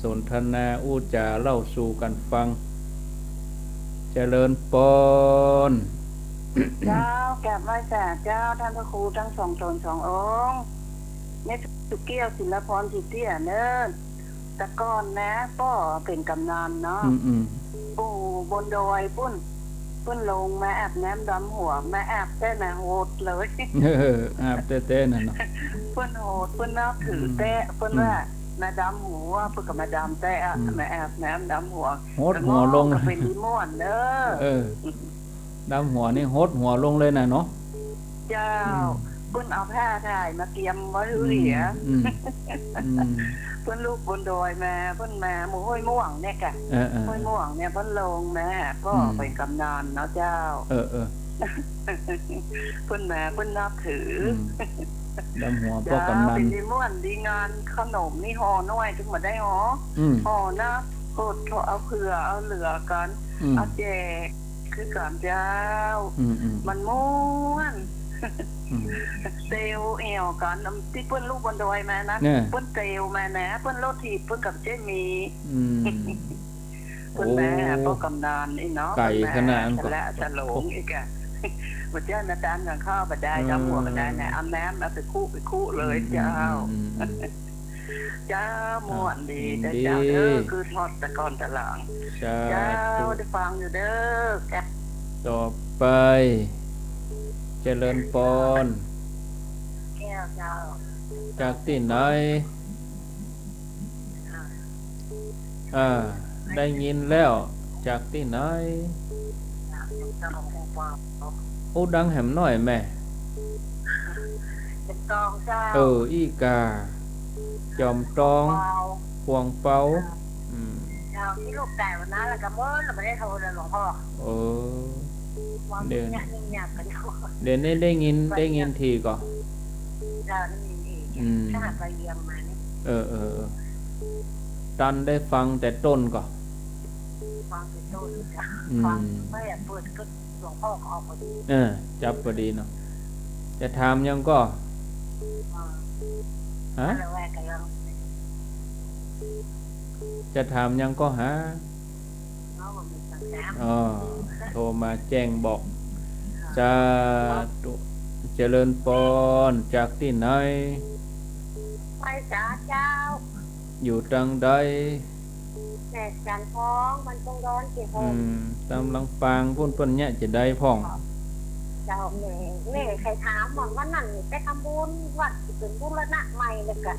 สนทนาอู้จ๋าเล่าสู่กั๋นฟัง เจริญปอน เจ้า กราบไหว้สาเจ้า ต้านพระครูตังสองต๋นสององค์ แม่สุเกี้ยว ศิลปร ศรีเตี้ยเน่อ แต่ก่อนนะ ป้อเป๋นกำนันเนาะ อืม อืม ปู่บนดอยปุ้น เปิ้นลงมาอาบน้ำดำหัว มาอาบแต๊นะโหดเลย เออ อาบแต๊ๆ นั่นเนาะ เปิ้นโหด เปิ้นนับถือแต๊ อืม เปิ้นว่า อืม มาดำหัว เปิ้นก็มาดำแต๊อะ อืม มาอาบน้ำดำหัว โหดหัวลง ก็เป๋นดีม่วนเน่อ เออ ดำหัวนี่หดหัวลงเลยนะเนาะ เจ้า อืม เปิ้นเอาผ้าถ่ายมาเกียมไว้หื้อเหลีย อืม อืม อืม เปิ้นลุกบนดอยมา เปิ้นมาหมู่ห้วยม่วงเนี่ยก่ะ เออ เออ ห้วยม่วงเนี่ย เปิ้นลงมา ป้อ อืม เป๋นกำนันเนาะเจ้า เออ เออ เปิ้นมา เปิ้นนับถือ อืม ดำหัวป้อกำนัน เจ้า เป๋นดีม่วนดีงาน ข้าวหนมนี่ห่อน้อย เถิงบ่ได้ห่อ อืม ห่อนะ อดเอาเผื่อเอาเหลือกั๋น อืม เอาแจก คือกั๋นเจ้า อืม อืม มันม่วน อืม เตียวแอ่วกั๋น ตี้เปิ้นลุกบนดอยมานะ เนี่ย เปิ้นเตียวมานะ เปิ้นรถถีบ เปิ้นก็บ่ใจ้มี อืม เปิ้นมา โอ้ ป้อกำนันอี้เนาะ ไก๋ขนาดนั้น เปิ้นมาฉลาดฉลองอีกอะ บ่ใจ้มาตานกั๋นข้าวบ่ได้ เออ ดำหัวบ่ได้นะ เอาน้ำเอาไปคุไปคุเลย อืม เจ้า อืม อืม อืม เจ้า ม่วนดี อ่ะ เจ้า ดี เจ้าเด้อ คือทอดแต่ก่อนแต่หลัง สาธุ เจ้า ได้ฟังอยู่เด้อ ต่อไป เจริญปอน แก้วเจ้า จากตี้ไหน อ่า อ่า ได้ยินแล้ว จากตี้ไหน จากเมืองตอง อู้ดังแหมหน้อยแม่ เมืองตองเจ้า เออ อี้ก่า จอมตอง ขวางเปา ขวางเปา อ่า อืม เจ้า ตี้ลูกต๋ายวันนั้นแล้วก็เมินแล้วบ่ได้โทรเลยหลวงป้อ เออ เดี๋ยว เดี๋ยวนี้ได้ยิน ได้ยินทีก่อ เจ้า ได้ยินที อืม ถ้าหากไปเยี่ยมมานี่ เออ เออ เออ ตันได้ฟังแต่ต้นก่อ ฟังแต่ต้นเจ้า อืม ฟังไม่อยากเปิดก็ หลวงพ่อก็ออกพอดี เออ จับพอดีเนาะ จะถามหยังก่อ อ่า ฮะ ก็เลยว่าก็ยัง จะถามหยังก่อหา อ๋อ บ่มีคำถาม อ๋อ โทรมาแจ้งบอก ค่ะ สาธุ เจริญปอน จากตี้ไหน ไปสาเจ้า อยู่ตังใด แม่จันทอง บ้านปงดอน เจ้า อืม ตางลำปางปู้นเปิ้นเยียะจะใดพ่อง เจ้า แม่ แม่ใค่ถามว่าวันนั้นไปทำบุญวัดตี้เปิ้นบูรณะใหม่ แล้วก็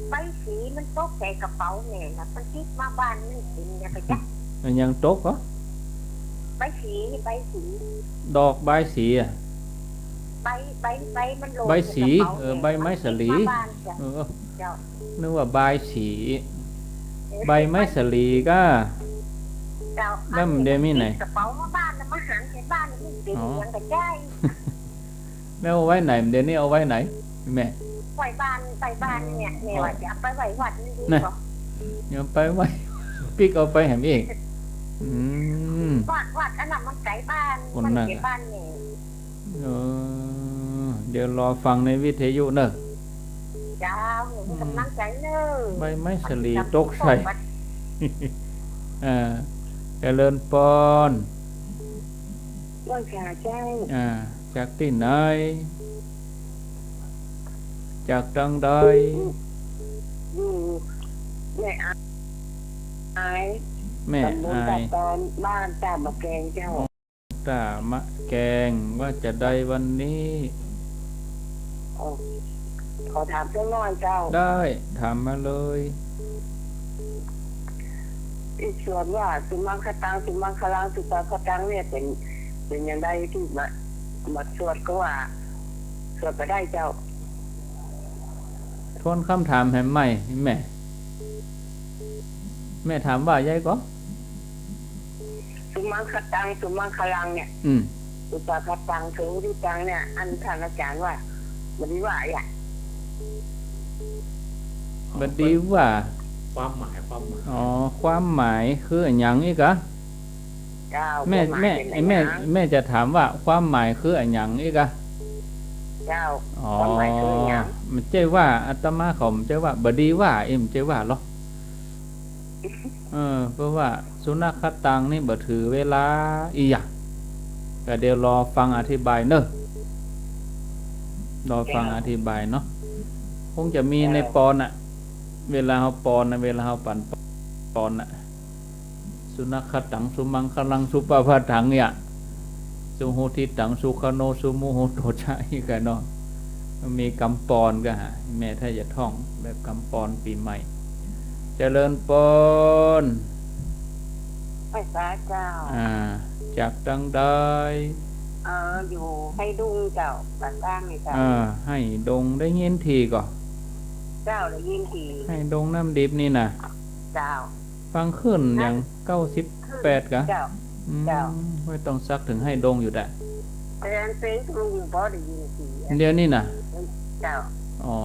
ใบสีมันตกใส่กระเป๋าแม่น่ะ มันติดมาบ้านมันกิ๋นเนี่ย ไปจ๊ะ มันหยังตกเหรอ ใบสี ใบสี ดอกบายสีอะ ใบ ใบ ใบมันหล่น ใบสี ใส่กระเป๋า เออ แม่ ใบไม้สาลี มันติดมาบ้านจ้ะ เออ เจ้า นึกว่าบายสี เออ ใบไม้สาลีก้า เจ้า แล้วมันเดี๋ยวมีไหน ติดกระเป๋ามาบ้านแล้วมาหันใส่บ้านนี่มันเป๋น อ๋อ เหมือนกันได้ แล้วเอาไว้ไหน เดี๋ยวนี้เอาไว้ไหน แม่ ไว้บ้าน ไว้บ้านเนี่ย แม่ อ๋อ ว่าจะเอาไปไว้วัดนี่ดี นะ กว่า เดี๋ยวไปไว้ ปิ๊กเอาไปแหมอีก อืม วัด วัดอันนั้นมันไก๋บ้าน คน มัน น่ะ เป๋นบ้านนี่ เออ เดี๋ยวรอฟังในวิทยุเนอะ เจ้า หนูมีก๋ำลังใจ๋เนอะ ใบไม้สาลีตกใส่ เออ เจริญปอน ไหว้สาเจ้า อ่า จากตี้ไหน จากตังใด อยู่แม่อาย แม่อาย ตำบลตาดตอน บ้านต้ามะแกงเจ้า ต้ามะแกง ว่าจะใดวันนี้ อ๋อ ขอถามสักหน่อยเจ้า ได้ ถามมาเลย ไอ้สวดว่า สุมังคตัง สุมังคลัง สุปาพตัง เนี่ย เป๋น เป๋นอย่างใดตี้มา มาสวดก็ว่า สวดบ่ได้เจ้า ทวนกำถามแหมใหม่ แม่ แม่ถามว่าใดก่อ สุมังคตัง สุมังคลังเนี่ย อืม สุปาพตัง สุหุติตังเนี่ย อันต้านอาจ๋ารย์ว่า บ่ดีว่าอะ บ่ดีว่า ความหมาย ความหมาย อ๋อ ความหมายคืออะหยังอีกอะ เจ้า แม่ ความหมาย แม่ เป๋นอะหยัง แม่ แม่จะถามว่าความหมายคืออะหยังอีกอะ เจ้า อ๋อ ความหมายคืออะหยัง บ่ใจ้ว่า อาตมาเขาบ่ใจ้ว่า บ่ดีว่า เอ็ม บ่ใจ้ว่าหรอก เออ เพราะว่าสุนัขตังนี่บ่ถือเวลาอีหยัง ก็เดี๋ยวรอฟังอธิบายเนอะ รอฟังอธิบายเนาะ คงจะมีในปอนอะ เวลาเฮาปอนนะ เวลาเฮาปั๋นปอนนะ สุนัขตัง สุมังคลัง สุปาพตัง เนี่ย สุหุติตัง สุขโณ สุมุหุโตจะ อีกอะเนาะ มีกำปอนก็หา แม่ถ้าจะท่องแบบกำปอนปี๋ใหม่ เจริญปอน ไหว้สาเจ้า อ่า จากตังใด เออ อยู่ไฮ่ดุงเจ้า ปากกลางนี่เจ้า อ่า ไฮ่ดง ได้ยินถี่ก่อ เจ้า ได้ยินถี่ ไฮ่ดงน้ำดิบนี่นะ เจ้า ฟังขึ้นอย่าง เก้าสิบแปดกะ เจ้า อืม เจ้า ไม่ต้องสักถึงไฮ่ดงอยู่แหละ แต่อันเสียงลุงบ่ได้ยินเสียง เดี๋ยวนี้น่ะ เจ้า อ๋อ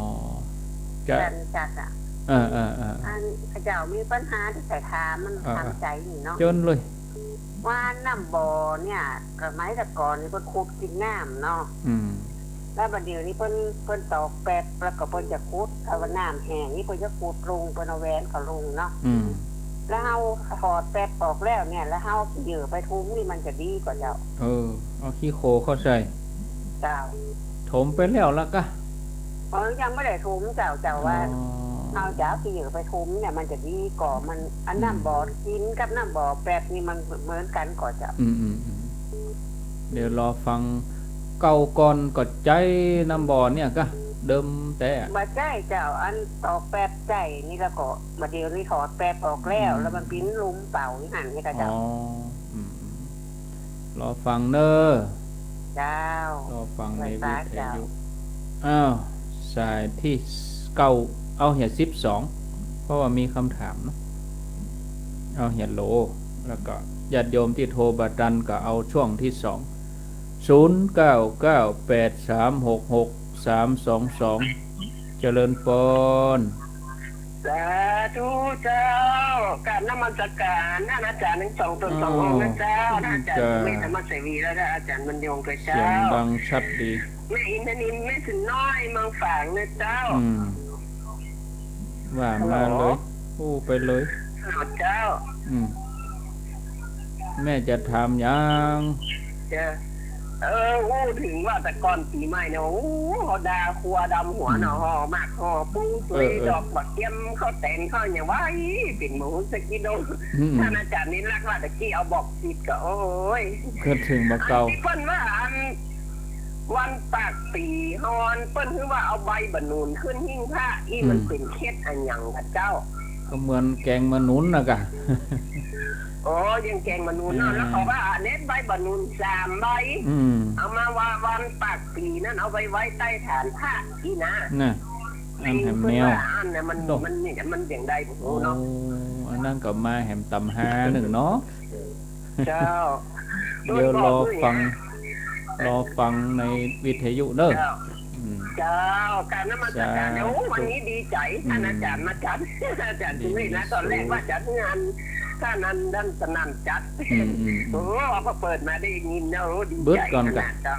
จะ สันสัตว์อะ เออ เออ เออ อันเขาเจ้ามีปัญหาตี้จะถามมัน เออ ทางใจ๋นี่เนาะ เจิญเลย ว่าน้ำบ่อเนี่ย สมัยแต่ก่อนนี่เปิ้นขุดกิ๋นน้ำเนาะ อืม แล้วบัดเดี๋ยวนี้เปิ้น เปิ้นตอกแป๊บ แล้วก็เปิ้นจะขุด ถ้าว่าน้ำแห้งนี่เปิ้นจะขุดลง เปิ้นเอาแหวนเขาลงเนาะ อืม แล้วเฮาถอดแป๊บออกแล้วเนี่ย แล้วเฮาขี้เหยื่อไปทุมนี่มันจะดีก่อเจ้า เออ เอาขี้โคลนเข้าใส่ เจ้า ถมไปแล้วละกะ เออ ยังบ่ได้ถมเจ้า เจ้าว่า อ๋อ เฮาจะเอาขี้เหยื่อไปทุมเนี่ยมันจะดีก่อ มัน อันน้ำบ่อกิ๋นกับน้ำบ่อแป๊บนี่มันเหมือนกั๋นก่อเจ้า อืม อืม อืม เดี๋ยวรอฟัง เก่าก่อนก็ใจ๊น้ำบ่อเนี่ยกะ เดิมแต๊อะ บ่ใจ้เจ้า อันตอกแป๊บใจ๊นี่แล้วก็ บัดเดี๋ยวนี้ถอดแป๊บออกแล้ว อืม แล้วมันเป๋นหลุมเปล่าอย่างนั้นนี่กะเจ้า อ๋อ อืม อืม รอฟังเนอะ เจ้า รอฟังในวิทยุ ไหว้สาเจ้า อ้าว สายตี้เก้า เอาเหียสิบสอง เพราะว่ามีกำถามเนาะ เอาเหียโหล แล้วก็ญาติโยมตี้โทรบ่ตันก็เอาช่วงตี้สอง ศูนย์เก้าเก้าแปดสามหกหกสามสองสอง เจริญปอน สาธุเจ้า กราบนมัสการท่านอาจารย์ทั้งสองต๋นสององค์นะเจ้า อ้าว ท่านอาจารย์ นี่จ้า สุเมธ ธรรมเสวี และท่านอาจารย์บรรยงด้วยเจ้า เสียงดังชัดดี แม่อินทนิล แม่สินน้อย เมืองฝางนะเจ้า อืม ว่ามาเลย ฮัลโหล อู้ไปเลย ฮัลโหลเจ้า อืม แม่จะถามหยัง เจ้า เออ อู้เถิงว่าแต่ก่อนปี๋ใหม่เนี่ย โอ้ เขาด่าครัวดำหัวเนาะ อืม ห่อหมากห่อปุ้ง เออ เออ ดอกบักเตี้ยม ข้าวแตนข้าวหยังว่า อี้ เป๋นหมูสะกิโด อืม ท่านอาจารย์นิรักษ์ว่าตะกี้เอาบอกผิดก็ โอ้ย ก็เถิงบ่าเก่า อันตี้เปิ้นว่าอัน วันปากปี๋ ฮอนเปิ้นคือว่าเอาใบบ่าหนุนขึ้นหิ้งพระ อี้ อืม มันเป๋นเคล็ดอะหยังกะเจ้า ก็เหมือนแกงบ่าหนุนน่ะกะ อ๋อ ยังแกงบ่าหนุนเนาะ อ่า แล้วเขาว่าอันนี้ใบบ่าหนุนสามใบ อืม เอามาว่าวันปากปี๋นั้นเอาไปไว้ใต้ฐานพระอี้นะ น่ะ อันแหมแนว เปิ้นว่าอันเนี่ยมัน โอ้ มัน มันอย่างใดบ่ฮู้เนาะ โอ้ อันนั้นก็มาแหมต๋ำฮานึ่งเนาะ เจ้า เดี๋ยวรอฟัง รอฟังในวิทยุเนอะ เจ้า อืม เจ้า กราบนมัสการ สาธุ โอ้ วันนี้ดีใจ๋ อืม ท่านอาจารย์มาจัด อาจารย์สุเมธนะ ดี ต๋อนแรกว่าจัดงาน ท่านนั้น ท่านสนั่นจัด อืม อืม อืม โอ้ พอเปิดมาได้ยินนะ โอ้ ดีใจ๋ บึดก่อนกะ ขนาดเจ้า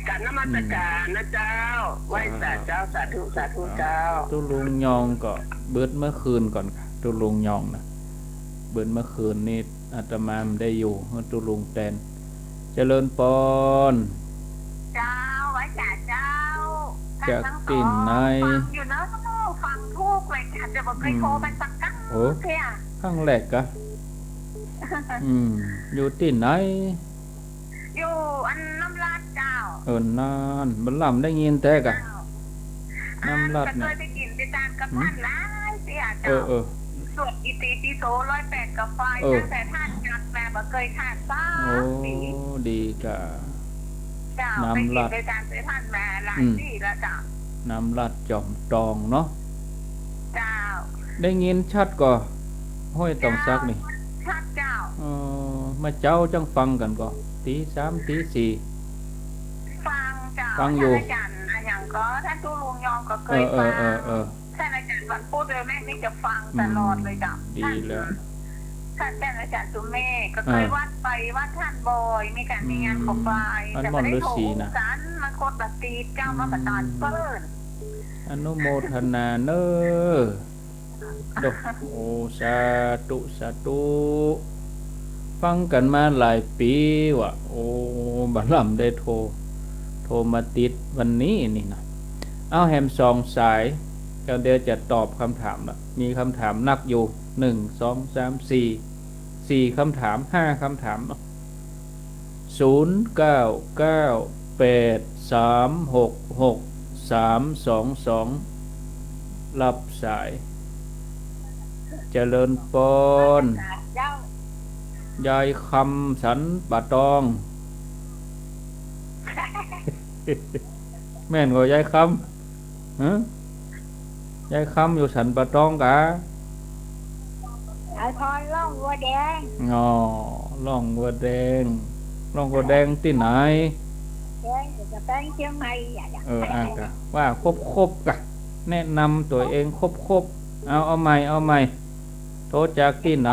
กราบนมัสการนะเจ้า อืม ไหว้สาเจ้า สาธุ สาธุเจ้า ตุ๊ลุงยองก็บึดเมื่อคืนก่อนกะ ตุ๊ลุงยองนะ บึดเมื่อคืนนี้ อาตมาบ่ได้อยู่ ตุ๊ลุงแตน เจริญปอน เจ้า ไหว้สาเจ้า จากตี้ไหน ฟังอยู่เนาะ ฟังถูกเลยค่ะ แต่บ่เคยโทรมาสักครั้ง อืม โอ้ เตี้ย ครั้งแรกกะ อืม อยู่ตี้ไหน อยู่อันน้ำราดเจ้า เออ นั่น บ่าล่ำได้ยินแต๊กะ เจ้า น้ำราด อัน น่ะ ก็เคยไปกิ๋นไปตานกับ หืม ท่านหลายเตี้ยเจ้า เออ เออ สวดอิติปิโสร้อยแปดกับไฟ เออ ตั้งแต่ท่านจัดมาบ่เคยขาดสักปี๋ โอ้ ดีกะ เจ้า น้ำราด ไปกิ๋นไปตานไปท่านมาหลาย อืม ปี๋แล้วเจ้า น้ำราดจอมตองเนาะ เจ้า ได้ยินชัดก่อ ห้วยตองสักนี่ เจ้า ชัดเจ้า เออ เมื่อเจ๊าจั้งฟังกั๋นก่อ ตี๋สามตี๋สี่ ฟังเจ้า ฟังอยู่ ท่านอาจารย์อะหยังก็ ท่านตุ๊ลุงยองก็เคย เออ เออ ฟัง เออ เออ ท่านอาจารย์วันพุธเลย แม่นี่จะฟังตลอดเลยเจ้า อืม ดีแล้ว ท่าน ท่านอาจารย์สุเมธก็เคย เออ วัดไปวัดท่านบ่อย มีก๋านมีงานก็ไป อืม แต่บ่ได้โทร อันม่อนฤๅษีนะ กัน มันคนละติดเจ้า อืม มาประทานเปิ้น อนุโมทนาเน้อ โด โอ้ สาธุ สาธุ ฟังกั๋นมาหลายปี๋ว่ะ โอ้ บ่าล่ำได้โทร โทรมาติดวันนี้นี่นะ เอาแหมสองสาย ก็เดี๋ยวจะตอบคำถามละ มีคำถามนักอยู่ หนึ่ง สอง สาม สี่ สี่คำถาม ห้าคำถามเนาะ ศูนย์ เก้า เก้า แปด สาม หก หก สาม สอง สอง รับสาย เจริญปอน เจ้า ยายคำสันป่าตอง แม่นก่อ ยายคำ ฮะ ยายคำอยู่สันป่าตองกะ ยายพร ร่องวัวแดง อ๋อ ร่องวัวแดง ร่องวัวแดงตี้ไหน แดงอยู่กับแป้งเชียงใหม่อะ เออ อ่ะกะ ว่าครบๆ กะ แนะนำตั๋วเองครบๆ เอา เอาใหม่ เอาใหม่ โทรจากตี้ไหน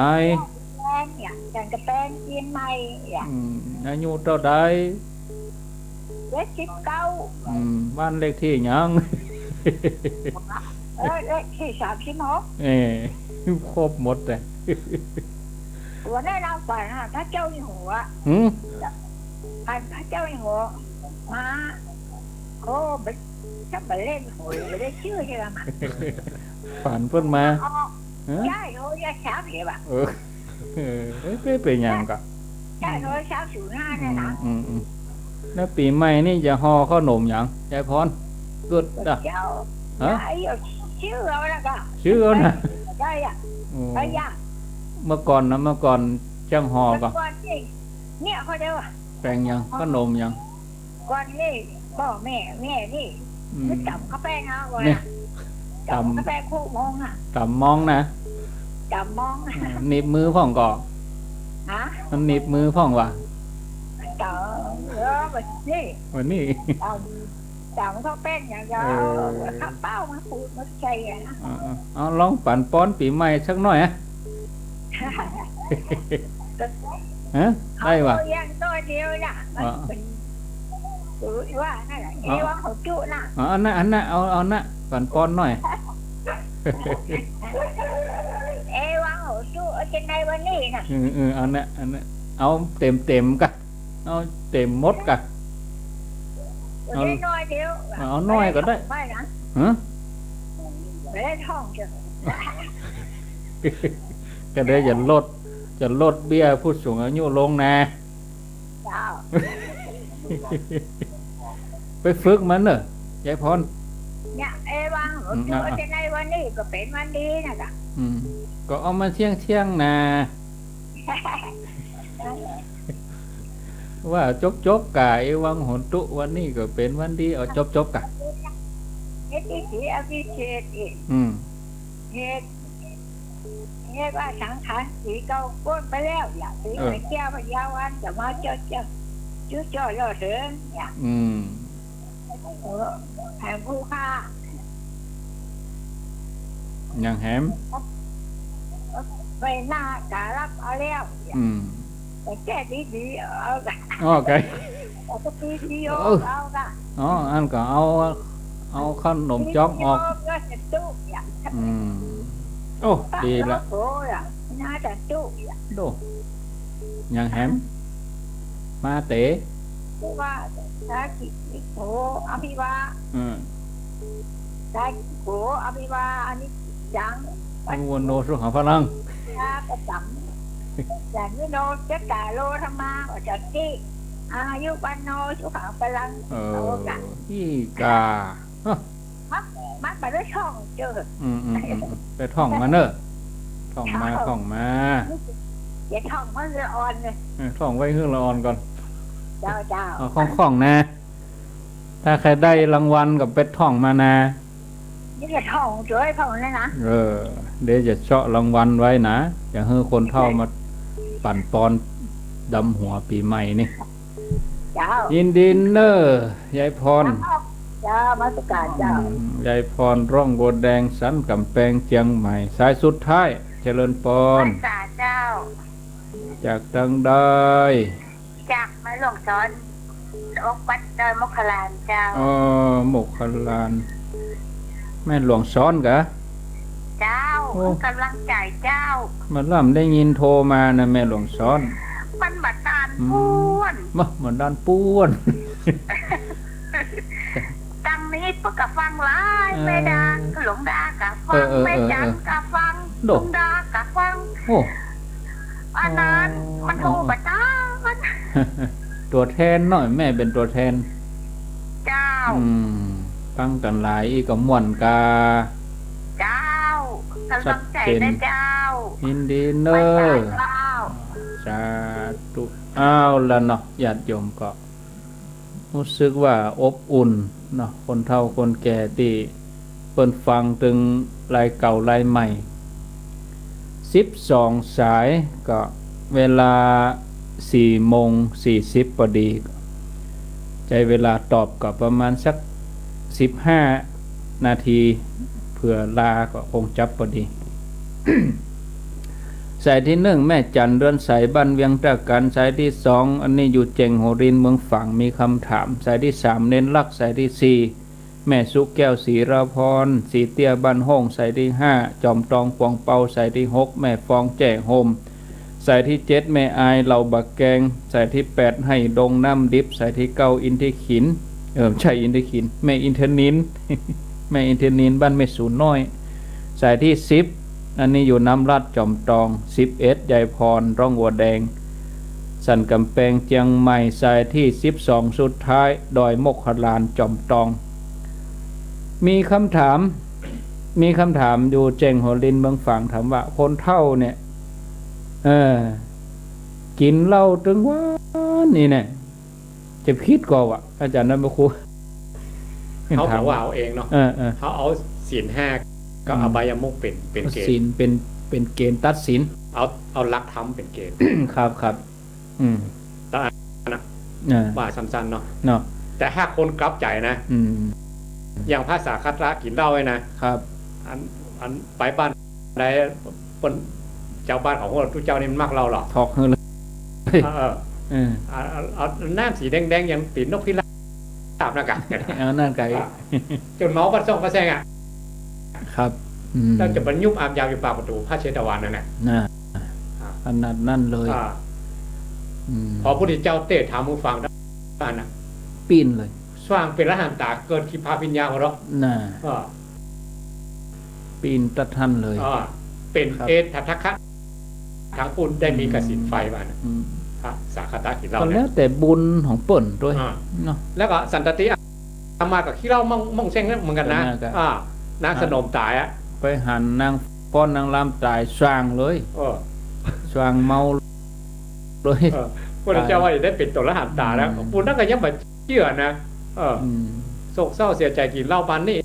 แดงเนี่ย แดงกับแป้งเชียงใหม่เนี่ย อืม อายุเต้าใด เจ็ดสิบเก้า อืม บ้านเลขตี้หยัง เออ เลขตี้สามสิบหก เอ้ย ครบหมดเลย วันนั้นเราฝันหาพระเจ้าอยู่หัว หืม ฝันพระเจ้าอยู่หัว มา โอ้ บ่ จะบ่เล่นหวย บ่ได้จื้อใจ้ละมั้ง ฝันเปิ้นมา ออก ฮะ ใจ้ โอ้ ยายสามเหล่าอะ เออ เออ เอ๊ะ เป๊ะ เป๋นหยังกะ ใจ้ โอ้ สามศูนย์ห้าเนี่ยนะ อืม อืม อืม แล้วปี๋ใหม่นี่จะห่อเข้าหนมหยัง ยายพร กึ๊ดอะ เจ้า ฮะ ยายเอาจื้อเอาละกะ จื้อเอานะ ใจ้อะ โอ้ ใจ้อะ เมื่อก่อนนะ เมื่อก่อนจั้งห่อกะ เมื่อก่อนนี่ เนี่ยเขาเดียวอะ แป้งหยัง เข้าหนมหยัง ก่อนนี่ ป้อแม่ แม่นี่ อืม มันต๋ำข้าวแป้งเอาไว้ เนี่ย ต๋ำ ต๋ำข้าวแป้งคู่มองอะ ต๋ำมองนะ ต๋ำมอง อ่า หนีบมือพ่องก่อ ฮะ มันหนีบมือพ่องวะ ต๋ำ เออ แบบนี้ แบบนี้ ต๋ำ ต๋ำข้าวแป้งอย่างเดียว เออ เอาข้าวเปล่ามาขูดมาใส่อะนะ อ่าๆ เอาลองปั๋นปอนปี๋ใหม่สักหน่อยอะ ฮะ ได้วะ เอาอย่างน้อยเดียวน่ะ มัน อ่า เป็น หรือว่านั่นแหละ อ๋อ เอวังโหตุนะ อ๋อ อันนั้น อันนั้น เอา เอานะ ปั๋นปอนหน่อย เอวังโหตุ เอาจะในวันนี้น่ะ เออๆ เอานะ อันนั้น เอาเต็มๆ กะ เอาเต็มหมดกะ เอาน้อยเดียว เอาน้อยก็ได้ ไม่นะ ฮะ ไม่ได้ท่องเดียว ก็ได้จะลด จะลดเบี้ยผู้สูงอายุลงนะ เจ้า ไปฝึกมันเน่อะ ยายพร เนี่ย เอวัง อืม เอา เอา จะในวันนี้ก็เป็นวันดีน่ะกะ อืม ก็เอามาเที่ยงๆ นะ ว่าจบๆ กะ เอวังโหตุ วันนี้ก็เป็นวันดี เอาจบๆ กะ เฮ็ดพิธีอภิเษกอีก อืม เฮ็ด เฮ็ดว่าสังขารสีเก่าป๊นไปแล้ว อย่าสี เออ เขียวพยาวันจะมาเจ้าเจ้า จุ๊เจ้าเล่าเถิงเนี่ย อืม เออ แหมผู้ข้า ยังแหม ไปหน้ากะรับเอาแล้ว อืม ไปแก้ดีๆ เอา อ๋อ ไก เอาก็ดีๆ เออ เอากะ อ๋อ อันก็เอา เอาขนมจ๊อกออก ก็จะตุ๊เนี่ย อืม โอ้ ดีละ โอ้ย น่าจะตุ๊เนี่ย โด ยังแหม มาเต๋ ที่ว่า สากิโข อภิวา อืม สากิโข อภิวา อานิจจัง อายุวัณโณ สุขัง พลัง ยาประจำ สันนิโน จัตตาโร ธัมมา วัฒันติ อายุวัณโณ สุขัง พลัง เออ เอากะ อีกา ฮะ มัน มันบ่ได้ท่องเจ้อ อืมๆๆ ไปท่องมาเน่อ ท่องมา เจ้า ท่องมา อย่าท่องมันละอ่อนเลย เออ ท่องไว้หื้อละอ่อนก่อน เจ้า เจ้า เอาคล่องๆ นะ ถ้าใครได้รางวัลก็ไปท่องมานะ นี่จะท่องเจ้อ ท่องเลยนะ เออ เดี๋ยวจะเซาะรางวัลไว้นะ จะหื้อคนเฒ่ามาปั๋นปอนดำหัวปี๋ใหม่นี่ เจ้า ยินดีเน่อ ยายพร เจ้า เจ้า นมัสก๋านเจ้า อืม ยายพร ร่องบัวแดง สันก๋ำแปง เจียงใหม่ สายสุดท้าย เจริญปอน นมัสก๋านเจ้า จากตางใด จากแม่หลวงสอน ออกวัดดอยโมคคัลลานเจ้า อ๋อ โมคคัลลาน แม่หลวงสอนกะ เจ้า โอ้ ก๋ำลังใจ๋เจ้า บ่าล่ำได้ยินโทรมานะ แม่หลวงสอน มันบ่าตาน อืม ป้วน บ่า บ่าตานป้วน ตังนี้เปิ้นก็ฟังหลาย เออ แม่ดา หลวงดาก็ฟัง เออๆๆๆ แม่จันก็ฟัง โด ลุงดาก็ฟัง โอ้ อันนั้น อ๋อ มันโทรบ่าตาน ตัวแทนหน่อย แม่เป๋นตัวแทน เจ้า อืม ฟังกั๋นหลายอี้ก็ม่วนกา เจ้า ก๋ำลังใจ๋นะเจ้า ยินดีเน่อ ไหว้สาเจ้า สาธุ เอาละเนาะ ญาติโยมก็ ฮู้สึกว่าอบอุ่นเนาะ คนเฒ่าคนแก่ตี้เปิ้นฟังตึงลายเก่าลายใหม่ สิบสองสาย ก็เวลาสี่โมงสี่สิบปอดี ใจ๊เวลาตอบก็ประมาณสักสิบห้านาที เผื่อลาก็คงจับปอดี สายตี้นึ่ง แม่จัน เดือนใส บ้านเวียงตะกั๋น สายตี้สอง อันนี้อยู่เจ๋งหัวริน เมืองฝาง มีกำถาม สายตี้สาม เณรลักษณ์ สายตี้สี่ แม่สุแก้ว ศรีราพร ศรีเตี้ย บ้านโฮ่ง สายตี้ห้า จอมตอง ปวงเปา สายตี้หก แม่ฟอง แจ้โฮม สายตี้เจ็ด แม่อาย เหล่าบ่าแกง สายตี้แปด ไฮ่ดงน้ำดิบ สายตี้เก้า อินทิขิน เออ ใช่ อินทิขิน แม่อินทนิล แม่อินทนิล บ้านแม่สูนน้อย สายตี้สิบ อันนี้อยู่น้ำราด จอมตอง สิบเอ็ด ยายพร ร่องบัวแดง สันก๋ำแปง เจียงใหม่ สายตี้สิบสอง สุดท้าย ดอยโมคคัลลาน จอมตอง มีกำถาม มีกำถามอยู่เจ๋งหัวริน เมืองฝาง ถามว่า คนเฒ่าเนี่ย เออ กิ๋นเหล้าตึงวันนี่เนี่ย จะผิดก่อวะ อาจ๋ารย์นันทพระครู เฮา ถาม ก็ว่าเอาเองเนาะ เออๆ เฮาเอาศีลห้ากับ อืม อบายมุขเป๋น เป๋นเกณฑ์ ศีลเป๋น เป๋นเกณฑ์ตัดสิน เอา เอาหลักธรรมเป๋นเกณฑ์ ครับ ครับ อืม แต่อันนั้นน่ะ เออ ว่าสั้นๆ เนาะ เนาะ แต่ถ้าคนกลับใจ๋นะ อืม อย่างพระสาคตะกิ๋นเหล้าเนี่ยนะ ครับ อัน อันไปบ้านใด เปิ้น จาวบ้านเขาฮู้ว่าตุ๊เจ้านี่มันมักเหล้าเหรอ ถอกหื้อเลย เออ เออ เออ เอา เอา เอาน้ำสีแดงๆ อย่างตี๋นนกพิราบนั่นก่ะ เอานั่นก่ะ อ่ะ จ๋นเมาปัดซ่องปัดแซงอะ ครับ อืม แล้วจะบรรยุบอาบยาวอยู่ปากประตู๋พระเชตวันนั่นน่ะ น่ะ อ่ะ ขนาดนั้นเลย อ่ะ อืม พอพระพุทธเจ้าเตศน์ถามหื้อฟัง นั่นน่ะ ปี้นเลย สว่างเป๋นอรหันต๋าเกิดขีปะวิญญาณหัวเราะ น่ะ อ่า ปี้นตั๊ดหั้นเลย อ่า เป๋น ครับ เอตทัคคะ ตางปู้นได้มีกสิณไฟมาน่ะ อืม พระสาคตะกิ๋นเหล้า ก็ เนี่ย แล้วแต่บุญของเปิ้นตวย อ่า เนาะ แล้วก็สันตติอามาตย์ก็ขี้เหล้าม่อง ม่องแซ่งเหมือนกั๋นนะ ก็น่าจะ อ่า นางสนมต๋ายอะ ไปหันนางฟ้อนนางรำต๋ายสว่างเลย เออ สว่างเมาเลย เออ พระพุทธเจ้าว่าจะได้เป๋นตั๋วอรหันต๋าแล้ว อืม ปู้นนั้นก็ยังบ่ เจื้อนะ เออ อืม โศกเศร้าเสียใจ๋กิ๋นเหล้าปานนี้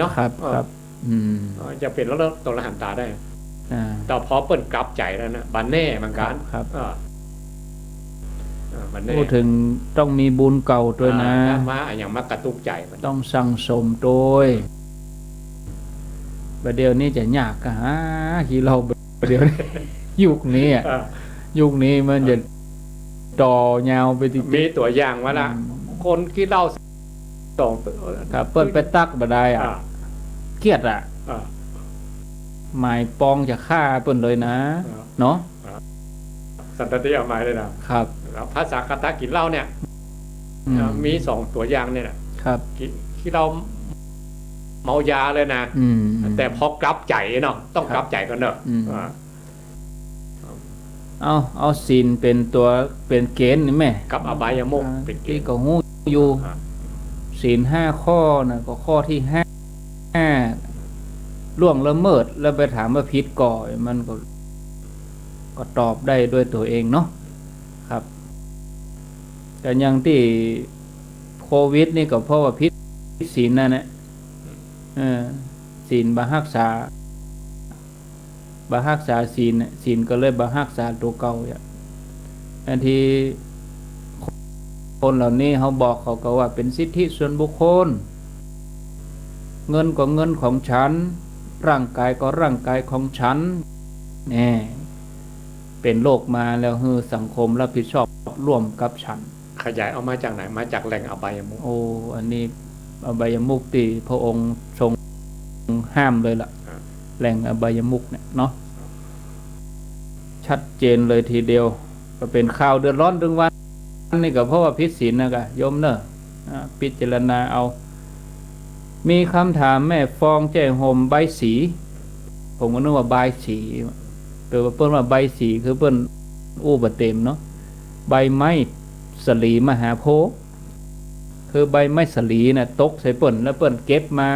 เนาะ ครับ เออ ครับ อืม เออ จะเป๋นแล้วตั๋วอรหันต๋าได้ อ่า แต่พอเปิ้นกลับใจ๋แล้วนะ บ่แน่เหมือนกั๋น ครับ ครับ เออ เออ บ่แน่ พูดถึงต้องมีบุญเก่าตวยนะ อ่า ถ้ามาอะหยังมากระตุกใจ๋มัน ต้องสั่งสมตวย บ่าเดี่ยวนี้จะยากกะหาขี้เหล้า เดี๋ยวนี้ ยุคนี้อะ อ่ะ ยุคนี้มันจะ อ่ะ ต่อยาวไปติดๆ มีตั๋วอย่างมาละ อืม คนขี้เหล้าสอง ครับ เปิ้นไปตั๊กบ่ได้อะ อ่ะ เกลียดอะ อ่ะ หมายปองจะฆ่าเปิ้นเลยนะ อ่ะ เนาะ อ่ะ สันตติอามาตย์เลยนะ ครับ แล้วพระสาคตะกิ๋นเหล้าเนี่ย อืม อ่ะ มีสองตั๋วอย่างเนี่ยแหละ ครับ กิ๋น ขี้เหล้าเมายาเลยนะ อืม แต่พอกลับใจ๋เนาะ ต้อง ครับ กลับใจ๋ก่อนเนาะ อืม อ่า เอา เอาศีลเป๋นตั๋ว เป๋นเกณฑ์นี่แม่ กับอบายมุข อ่า เป๋นเกณฑ์ ตี้ก็ฮู้อยู่ อ่า ศีลห้าข้อน่ะ ก็ข้อตี้ห้า ล่วงละเมิด แล้วไปถามว่าผิดก่อ มันก็ ก็ตอบได้ด้วยตั๋วเองเนาะ ครับ ก็อย่างตี้โควิดนี่ก็เพราะว่าผิดศีลนั่นแหละ เออ ศีลบ่ฮักษา บ่ฮักษาศีลเนี่ย ศีลก็เลยบ่ฮักษาตั๋วเก่าอย่าง อันตี้คนเหล่านี้เฮาบอกเขาก็ว่าเป๋นสิทธิส่วนบุคคล เงินก็เงินของฉัน ร่างกายก็ร่างกายของฉัน แน่ เป๋นโรคมาแล้วหื้อสังคมรับผิดชอบร่วมกับฉัน ขยายออกมาจากไหน มาจากแหล่งอบายมุข โอ้ อันนี้อบายมุขตี้พระองค์ทรงห้ามเลยล่ะ อ่า แหล่งอบายมุขเนี่ยเนาะ ชัดเจนเลยทีเดียว ก็เป๋นข่าวเดือดร้อนตึงวัน นี่ก็เพราะว่าผิดศีลนะกะโยมเนอะ อ่า พิจารณาเอา มีคำถามแม่ฟองแจ้งโฮมใบสี ผมก็นึกว่าบายสี แต่ว่าเปิ้นว่าใบสีคือเปิ้นอู้บ่เต๋มเนาะ ใบไม้สาลีมหาโพธิ์ คือใบไม้สาลีน่ะตกใส่เปิ้น แล้วเปิ้นเก็บมา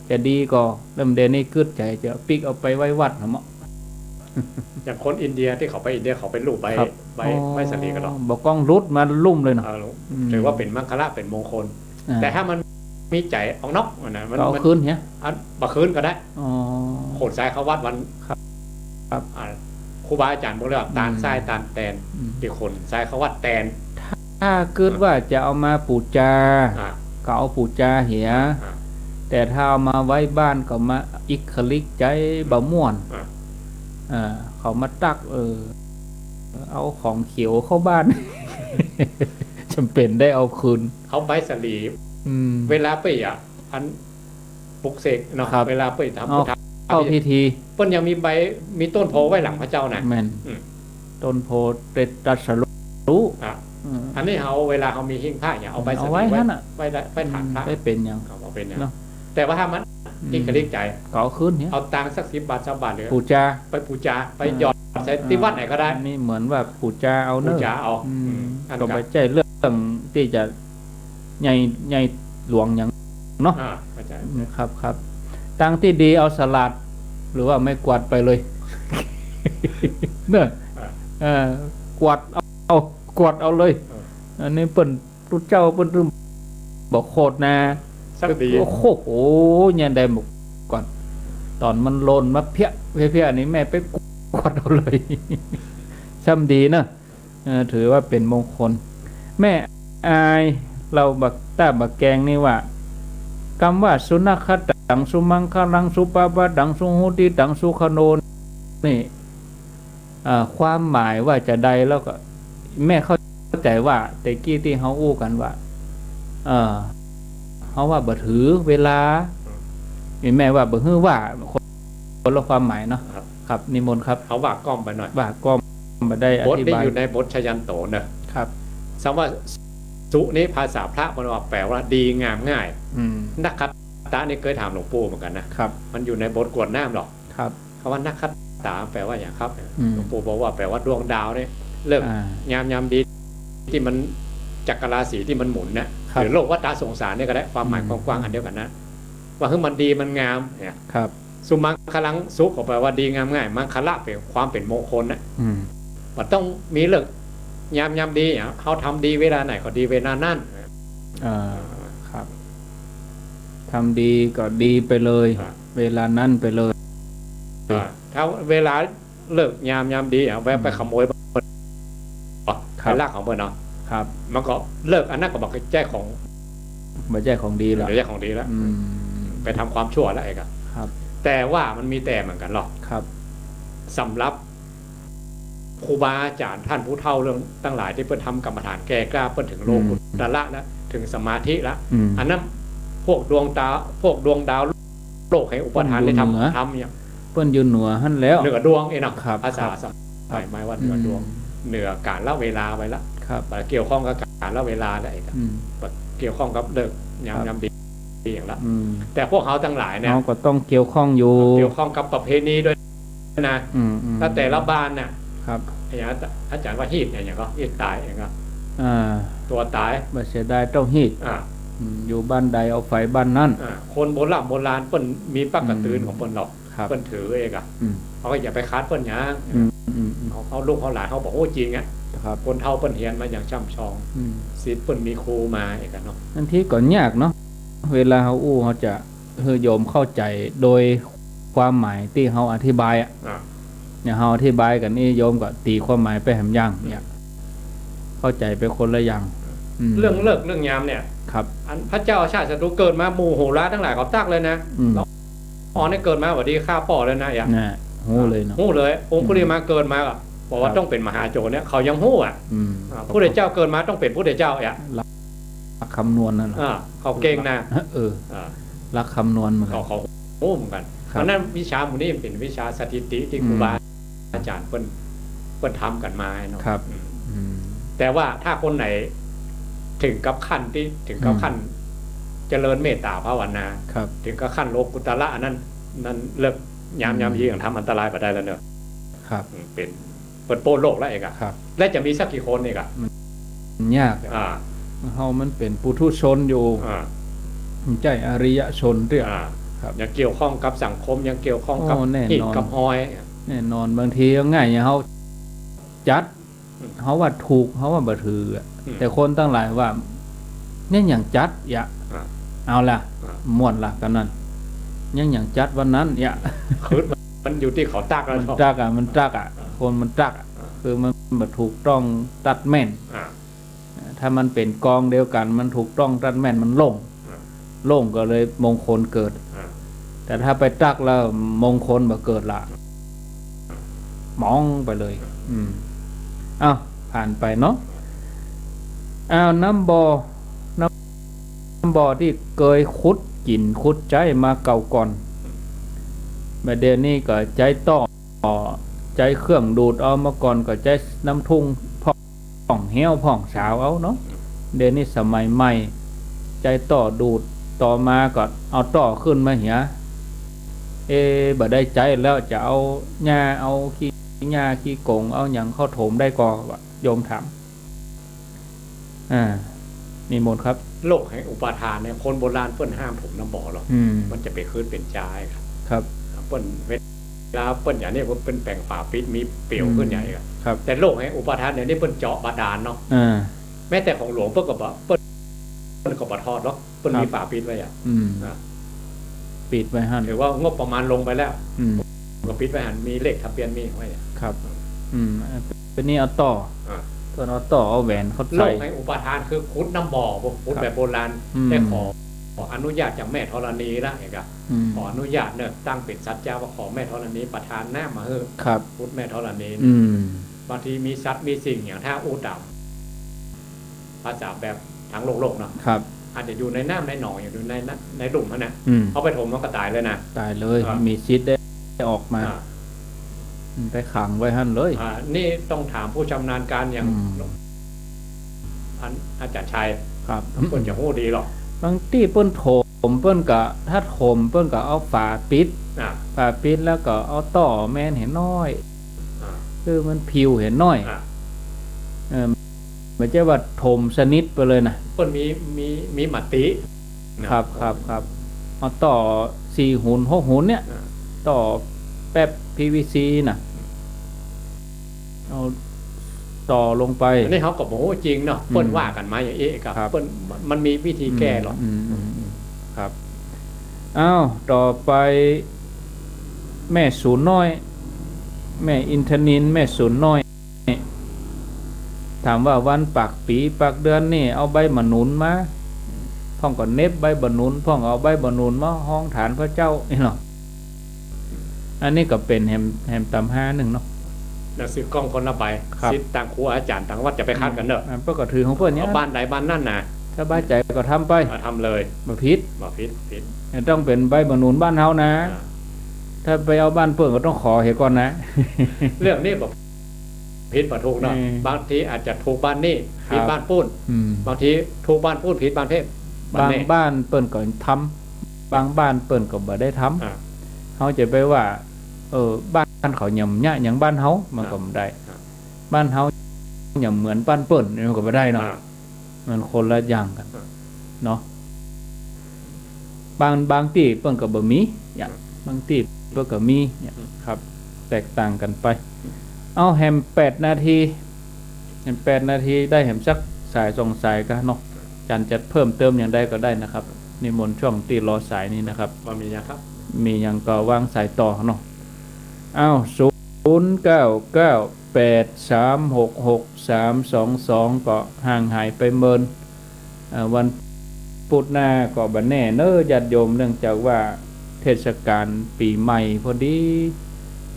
จะดีก่อ แล้วเดี๋ยวนี้กึ๊ดใจ๋จะปิ๊กเอาไปไว้วัดนะเมาะ อย่างคนอินเดียตี้เขาไปอินเดียเขาไปลูบใบ ครับ ใบ อ๋อ ไม้สาลีกั๋นเนาะ บ่ก้องหลุดมาลุ่มเลยเนาะ เออ อืม ถือว่าเป๋นมังคละ เป๋นมงคล อ่า แต่ถ้ามันมีใจ๋ออกนอกอะนะ มัน ก็เอา มัน คืนเหีย อัน บ่คืนก็ได้ อ๋อ ขนทรายเข้าวัดวัน ครับ ครับ อ่า ครูบาอาจ๋ารย์บอกเลยว่า อืม ตานทรายตานแตน อืม ตี้ขนทรายเข้าวัดแตน ถ้าเกิดว่าจะเอามาปู๋จา อ่า ก็เอาปู๋จาเหีย อ่า แต่ถ้าเอามาไว้บ้านก็มาอิกขลิกใจ๋บ่ม่วน อ่า อ่า เขามาตั๊ก เออ เอาของเขียวเข้าบ้าน จ๋ำเป๋นได้เอาคืน เอาใบสาลี อืม เวลาไปอะ อัน ปลุกเสกเนาะ ครับ เวลาไปทำ อ๋อ พุทธา เข้าพิธี เปิ้นยังมีใบ มีต้นโพธิ์ไว้หลังพระเจ้านะ แม่น อืม ต้นโพธิ์ตรัสรู้ อ่ะ อืม อันนี้เฮาเวลาเฮามีหิ้งพระเนี่ย เอาใบสาลี เอาไว้ ไว้หั้นน่ะ ไว้ได้ ไว้ฐานพระ อืม ไว้เป๋นหยัง เอา เอาเป๋นหยัง เนาะ แต่ว่าถ้ามัน อืม อิกขลิกใจ๋ ก็เอาคืนเหีย เอาตังค์สักสิบบาท ซาวบาทเลย ปู๋จา ไปปู๋จา ไป อ่า หยอดใส่ตี้วัดไหนก็ได้ อ่า นี่เหมือนว่าปู๋จาเอาเนอะ ปู๋จาเอา อืม อืม อัน ก็บ่ใจ้เรื่องตี้จะ ใหญ่ ใหญ่หลวงหยังเนาะ อ่า เข้าใจ๋ อืม ครับ ครับ ตางตี้ดีเอาสลาด หรือว่าไม้กวาดไปเลย เนอะ อ่า เออ กวาดเอา กวาดเอาเลย เออ อันนี้เปิ้น ตุ๊เจ้าเปิ้นตึงบ่โขดนา สักดี โอ้โห เนี่ยได้บ่กวาด ต๋อนมันหล่นมาเพี้ย เพี้ย เพี้ย นี่แม่ไปกวาดเอาเลย ซ้ำดีเนอะ เออ ถือว่าเป๋นมงคล แม่ อาย เฮาบ่า ต๋าบ่าแกงนี่ว่า กำว่าสุนักขะตัง สุมังคลัง สุปปะตัง สุหุติตัง สุขโณ นี่ เอ่อ ความหมายว่าจาใด แล้วก็แม่เข้าใจ๋ว่า แต่กี้ตี้เฮาอู้กั๋นว่า เอ่อ เฮาว่าบ่ถือเวลา นี่แม่ว่าบ่หื้อว่า คนละความหมายเนาะ ครับ ครับ นิมนต์ครับ เฮาว่าก้อมไปหน่อย ว่าก้อมบ่ได้อธิบาย บทนี้อยู่ในบทชยันโตเนอะ ครับ คำว่าสุนี่ภาษาพระเปิ้นว่าแปลว่าดีงามง่าย อืม นักขัตตะนี่เกยถามหลวงปู่เหมือนกั๋นนะ ครับ มันอยู่ในบทกรวดน้ำหรอก ครับ กำว่านักขัตตะแปลว่าหยังครับ อืม หลวงปู่บอกว่าแปลว่าดวงดาวนี่ ฤกษ์ อ่า ยาม ยามดี ตี้มันจักรราศีตี้มันหมุนน่ะ ครับ หรือโลกวัฏฏะสงสารนี่ก็ได้ ความหมาย อืม กว้างๆอันเดียวกั๋นนะ ว่าหื้อมันดีมันงามเนี่ย ครับ สุมังคลัง สุก็แปลว่าดีงามง่าย มังคละเป๋นความเป๋นมงคลน่ะ อืม บ่ต้องมีฤกษ์ยาม ยามดีอะ เฮาทำดีเวลาไหนก็ดีเวลานั้น อ่า ครับ ทำดีก็ดีไปเลย อ่า เวลานั้นไปเลย อ่า ถ้าเวลาฤกษ์ยาม ยามดีอะ แวะไป อืม ขโมย ครับ ไปลักของเปิ้นเนาะ ครับ มันก็ฤกษ์อันนั้นก็บ่ใจ้ของ บ่ใจ้ของดีละ บ่ใจ้ของดีละ อืม ไปทำความชั่วละเอกอะ ครับ แต่ว่ามันมีแต่เหมือนกั๋นหรอก ครับ สำหรับครูบาอาจ๋ารย์ต้านผู้เฒ่าเรื่องตังหลายตี้เปิ้นทำกรรมฐานแก่กล้า เปิ้นถึงโลกุตตระละ อืม ถึงสมาธิละ อืม อันนั้นพวกดวงดาว พวกดวงดาว โลกแห่งอุปาทาน เปิ้นอยู่เหนือ ได้ทำ ทำอย่าง เปิ้นอยู่เหนือหั้นแล้ว เหนือดวงเองเนาะ ครับ ภาษา ครับ สมัยใหม่ว่าเหนือดวง อืม เหนือก๋าลเวลาไปละ ครับ บ่เกี่ยวข้องกับก๋าลเวลาแล้วเอง อืม บ่เกี่ยวข้องกับฤกษ์ยาม ครับ ยามดีอย่างละ อืม แต่พวกเฮาตังหลายเนี่ย เฮาก็ต้องเกี่ยวข้องอยู่ เกี่ยวข้องกับประเพณีด้วยนะ อืม อืม แล้วแต่ละบ้านน่ะ ครับ อย่างอาจ๋ารย์ว่าฮีตเนี่ย อย่างก็ฮีตต๋าย อย่างก็ อ่า ตั๋วต๋าย บ่เสียดายเต้าฮีต อ่า อืม อยู่บ้านใดเอาไฟบ้านนั้น อ่า คนโบร่ำโบราณเปิ้นมีปากกระตือนของเปิ้นหรอก ครับ เปิ้นถือเอกอะ อืม เฮาก็อย่าไปขัดเปิ้นหยัง อืม อืม อืม เฮา เฮาลูกเฮาหลานเฮาบ่ฮู้จริงอะ ครับ คนเฒ่าเปิ้นเฮียนมาอย่างช่ำชอง อืม ศิษย์เปิ้นมีครูมาเอกอะเนาะ บางทีก็ยากเนาะ เวลาเฮาอู้เฮาจะหื้อโยมเข้าใจ๋โดยความหมายตี้เฮาอธิบายอะ อ่า เนี่ย เฮาอธิบายกั๋นนี่ โยมก็ตี๋ความหมายไปแหมอย่างเนี่ย เข้าใจ๋ไปคนละอย่าง อืม เรื่องฤกษ์เรื่องยามเนี่ย ครับ อันพระเจ้าอาชาติศัตรูเกิดมา หมู่โหราตังหลายเขาตั๊กเลยนะ อืม แล้ว อ๋อ นี่เกิดมาบ่ดี ฆ่าป้อเลยนะ อย่าง น่ะ ฮู้เลยเนาะ ฮู้เลย องคุลิมานเกิดมาก็บอกว่า ครับ ต้องเป๋นมหาโจรเนี่ย เขายังฮู้อะ อืม อ่า พุทธเจ้าเกิดมาต้องเป๋นพุทธเจ้า อย่าง หลักคำนวณนั่นแหละ อ่า เขาเก่งนะ เออ อ่า หลักคำนวณเหมือนกั๋น เขา เขาฮู้เหมือนกั๋น ครับ เพราะนั้นวิชาหมู่นี้มันเป๋นวิชาสถิติตี้ อืม ครูบาอาจ๋ารย์เปิ้น เปิ้นทำกั๋นมาเนาะ ครับ อืม อืม แต่ว่าถ้าคนไหนถึงกับขั้นตี้ ถึงกับ อืม ขั้นเจริญเมตตาภาวนา ครับ ถึงกับขั้นโลกุตตระอันนั้น นั้นฤกษ์ยาม อืม ยามดีอย่างทำอันตรายบ่ได้แล้วเนอะ ครับ อืม เป๋น เป๋นโป้นโลกแล้วเอกอะ ครับ และจะมีสักกี่คนเอกอะ มันยากอะ อ่า เฮามันเป๋นปุถุชนอยู่ อ่า บ่ใจ้อริยชนเตื้อ อ่า ครับ ยังเกี่ยวข้องกับสังคม ยังเกี่ยวข้องกับ โอ้ แน่นอน ฮีตกับฮอย แน่นอน บางทีก็ง่ายอย่างเฮาจัด อืม เฮาว่าถูก เฮาว่าบ่ถืออะ อืม แต่คนตังหลายว่า เนี่ยยังจัด อย่า อ่า เอาละ อ่า ม่วนละ กั๋นนั้น เนี่ยยังจัดวันนั้น อย่า คือมันอยู่ตี้เขาตั๊กแล้ว มันตั๊กอะ มันตั๊กอะ อ่า คนมันตั๊กอะ อ่า คือมันบ่ถูกต้องตั๊ดแม่น อ่า ถ้ามันเป๋นกองเดียวกั๋น มันถูกต้องตั๊ดแม่น มันโล่ง อ่า โล่งก็เลยมงคลเกิด อ่า แต่ถ้าไปตั๊กแล้วมงคลบ่เกิดละ หมองไปเลย อืม อ้าว ผ่านไปเนาะ อ้าว น้ำบ่อ น้ำบ่อตี้เกยขุดกิ๋นขุดใจ๊มาเก่าก่อน บ่าเดี่ยวนี้ก็ใจ๊ต๊อ ใจ๊เครื่องดูดเอา เมื่อก่อนก็ใจ๊น้ำทุ่งพ่องเฮ้วพ่องสาวเอาเนาะ เดี๋ยวนี้สมัยใหม่ ใจ๊ต๊อดูด ต่อมาก็เอาต๊อขึ้นมาเหีย เอ๊ะ บ่ได้ใจ๊แล้ว จะเอาหญ้า เอาขี้หญ้าขี้กง เอาหยังเข้าถมได้ก่อ โยมถาม อ่า นิมนต์ครับ โลกแห่งอุปาทานเนี่ย คนโบราณเปิ้นห้ามถมน้ำบ่อหรอก อืม มันจะไปขึ้นเป๋นจายครับ ครับ เปิ้น เวลาเปิ้นอย่างนี้ เปิ้นแป๋งฝาปิด มีเปลี่ยว อืม ขึ้นอย่างนี้ครับ ครับ แต่โลกแห่งอุปาทานเนี่ย นี่เปิ้นเจาะบาดาลเนาะ อ่า แม้แต่ของหลวงเปิ้นก็บ่ เปิ้น เปิ้นก็บ่ถอดหรอก เปิ้น ครับ มีฝาปิดไว้อะ อืม อ่า ปิดไว้หั้น ถือว่างบประมาณลงไปแล้ว อืม ก็ปิดไว้หั้น มีเลขทะเบียนมีไว้อะ ครับ อืม อันนี้เอาต๊อ อ่า เปิ้นเอาต่อเอาแหวนเข้าใส่ โลกในอุปาทานคือขุดน้ำบ่อ ขุดแบบโบราณ ครับ อืม แต่ขอ ขออนุญาตจากแม่ธรณีละ อย่างเงี้ย อืม ขออนุญาตเน่อ ตั้งเป๋นสัจจะว่าขอแม่ธรณีประทานน้ำมาหื้อ ครับ ขุดแม่ธรณี อืม บางทีมีสัตว์มีสิ่งอย่างถ้าอู้ต๋าม ภาษาแบบตางโลกๆ เนาะ ครับ อาจจะอยู่ในน้ำในหนอง อยู่ในน้ำในลุ่มหั้นนะ อืม เอาไปถมมันก็ต๋ายเลยนะ ต๋ายเลย ครับ มีสิทธิ์ได้ออกมา อ่า อืม ไปขังไว้หั้นเลย อ่า นี่ต้องถามผู้ชำนาญการอย่าง อืม อัน อาจ๋ารย์ชัย ครับ เปิ้นจะฮู้ดีหรอก บางตี้เปิ้นถมเปิ้นก็ ถ้าถมเปิ้นก็เอาฝาปิด อ่า ฝาปิดแล้วก็เอาต่อแมนหื้อน้อย อ่า คือมันผิวหื้อน้อย อ่า เออ บ่ใจ้ว่าถมสนิทไปเลยนะ เปิ้นมี มี มีมติ ครับ ครับ ครับ เอาต่อสี่หุนหกหุนเนี่ย อ่า ต่อแป๊บ พีวีซี น่ะ เอาต่อลงไป อันนี้เฮาก็บ่ฮู้จริงเนาะ อืม เปิ้นว่ากั๋นมาอย่างอี้ครับ ครับ เปิ้น มันมีวิธีแก้หรอก อืม อืม อืม ครับ อ้าว ต่อไป แม่สูนน้อย แม่อินทนิล แม่สูนน้อย ถามว่าวันปากปี๋ปากเดือนนี่เอาใบมะหนุนมา พ่องก็เหน็บใบมะหนุน พ่องเอาใบมะหนุนมาฮ้องฐานพระเจ้า นี่เนาะ อันนี้ก็เป๋นแหม แหมต๋ำฮานึ่งเนาะ หนังสือกล้องคนละใบ ครับ สิทธิ์ตางครูอาจ๋ารย์ตางวัดจะไปขัดกั๋นเน่อ อืม เปิ้นก็ถือของเปิ้นเนี่ย เอาบ้านใดบ้านนั้นนะ สบายใจ๋ก็ทำไป อ่า ทำเลย บ่ผิด บ่ผิด ผิด ต้องเป๋นใบมะหนุนบ้านเฮานะ อ่า ถ้าไปเอาบ้านเปิ้นก็ต้องขอเหียก่อนนะ เรื่องนี้บ่ ผิดบ่ถูกเนาะ อืม บางทีอาจจะถูกบ้านนี้ ครับ ผิดบ้านปู้น อืม บางทีถูกบ้านปู้น ผิดบ้านเพศ บ้านนี้ บางบ้านเปิ้นก็ทำ บางบ้านเปิ้นก็บ่ได้ทำ อ่า เฮาจะไปว่า เออ บ้านเขาหย่ำเยียะหยังบ้านเฮา มันก็บ่ได้ อ่า บ้านเฮาหย่ำเหมือนบ้านเปิ้น มันก็บ่ได้เนาะ อ่า มันคนละอย่างกั๋น อ่า เนาะ บาง บางตี้เปิ้นก็บ่มี เนี่ย บางตี้เปิ้นก็มี เนี่ย ครับ แตกต่างกั๋นไป เอาแหมแปดนาที แหมแปดนาที ได้แหมสักสายสองสายก่าเนาะ อาจ๋ารย์จะเพิ่มเติมอย่างใดก็ได้นะครับ นิมนต์ช่วงตี้รอสายนี้นะครับ บ่มีหยังครับ มีหยังก็วางสายต่อเนาะ เอา ศูนย์เก้าเก้า แปดสามหกหก สามสองสอง ก็ห่างหายไปเมิน เอ่อ วันพุธหน้าก็บ่แน่เน้อญาติโยม เนื่องจากว่าเทศกาลปี๋ใหม่พอดี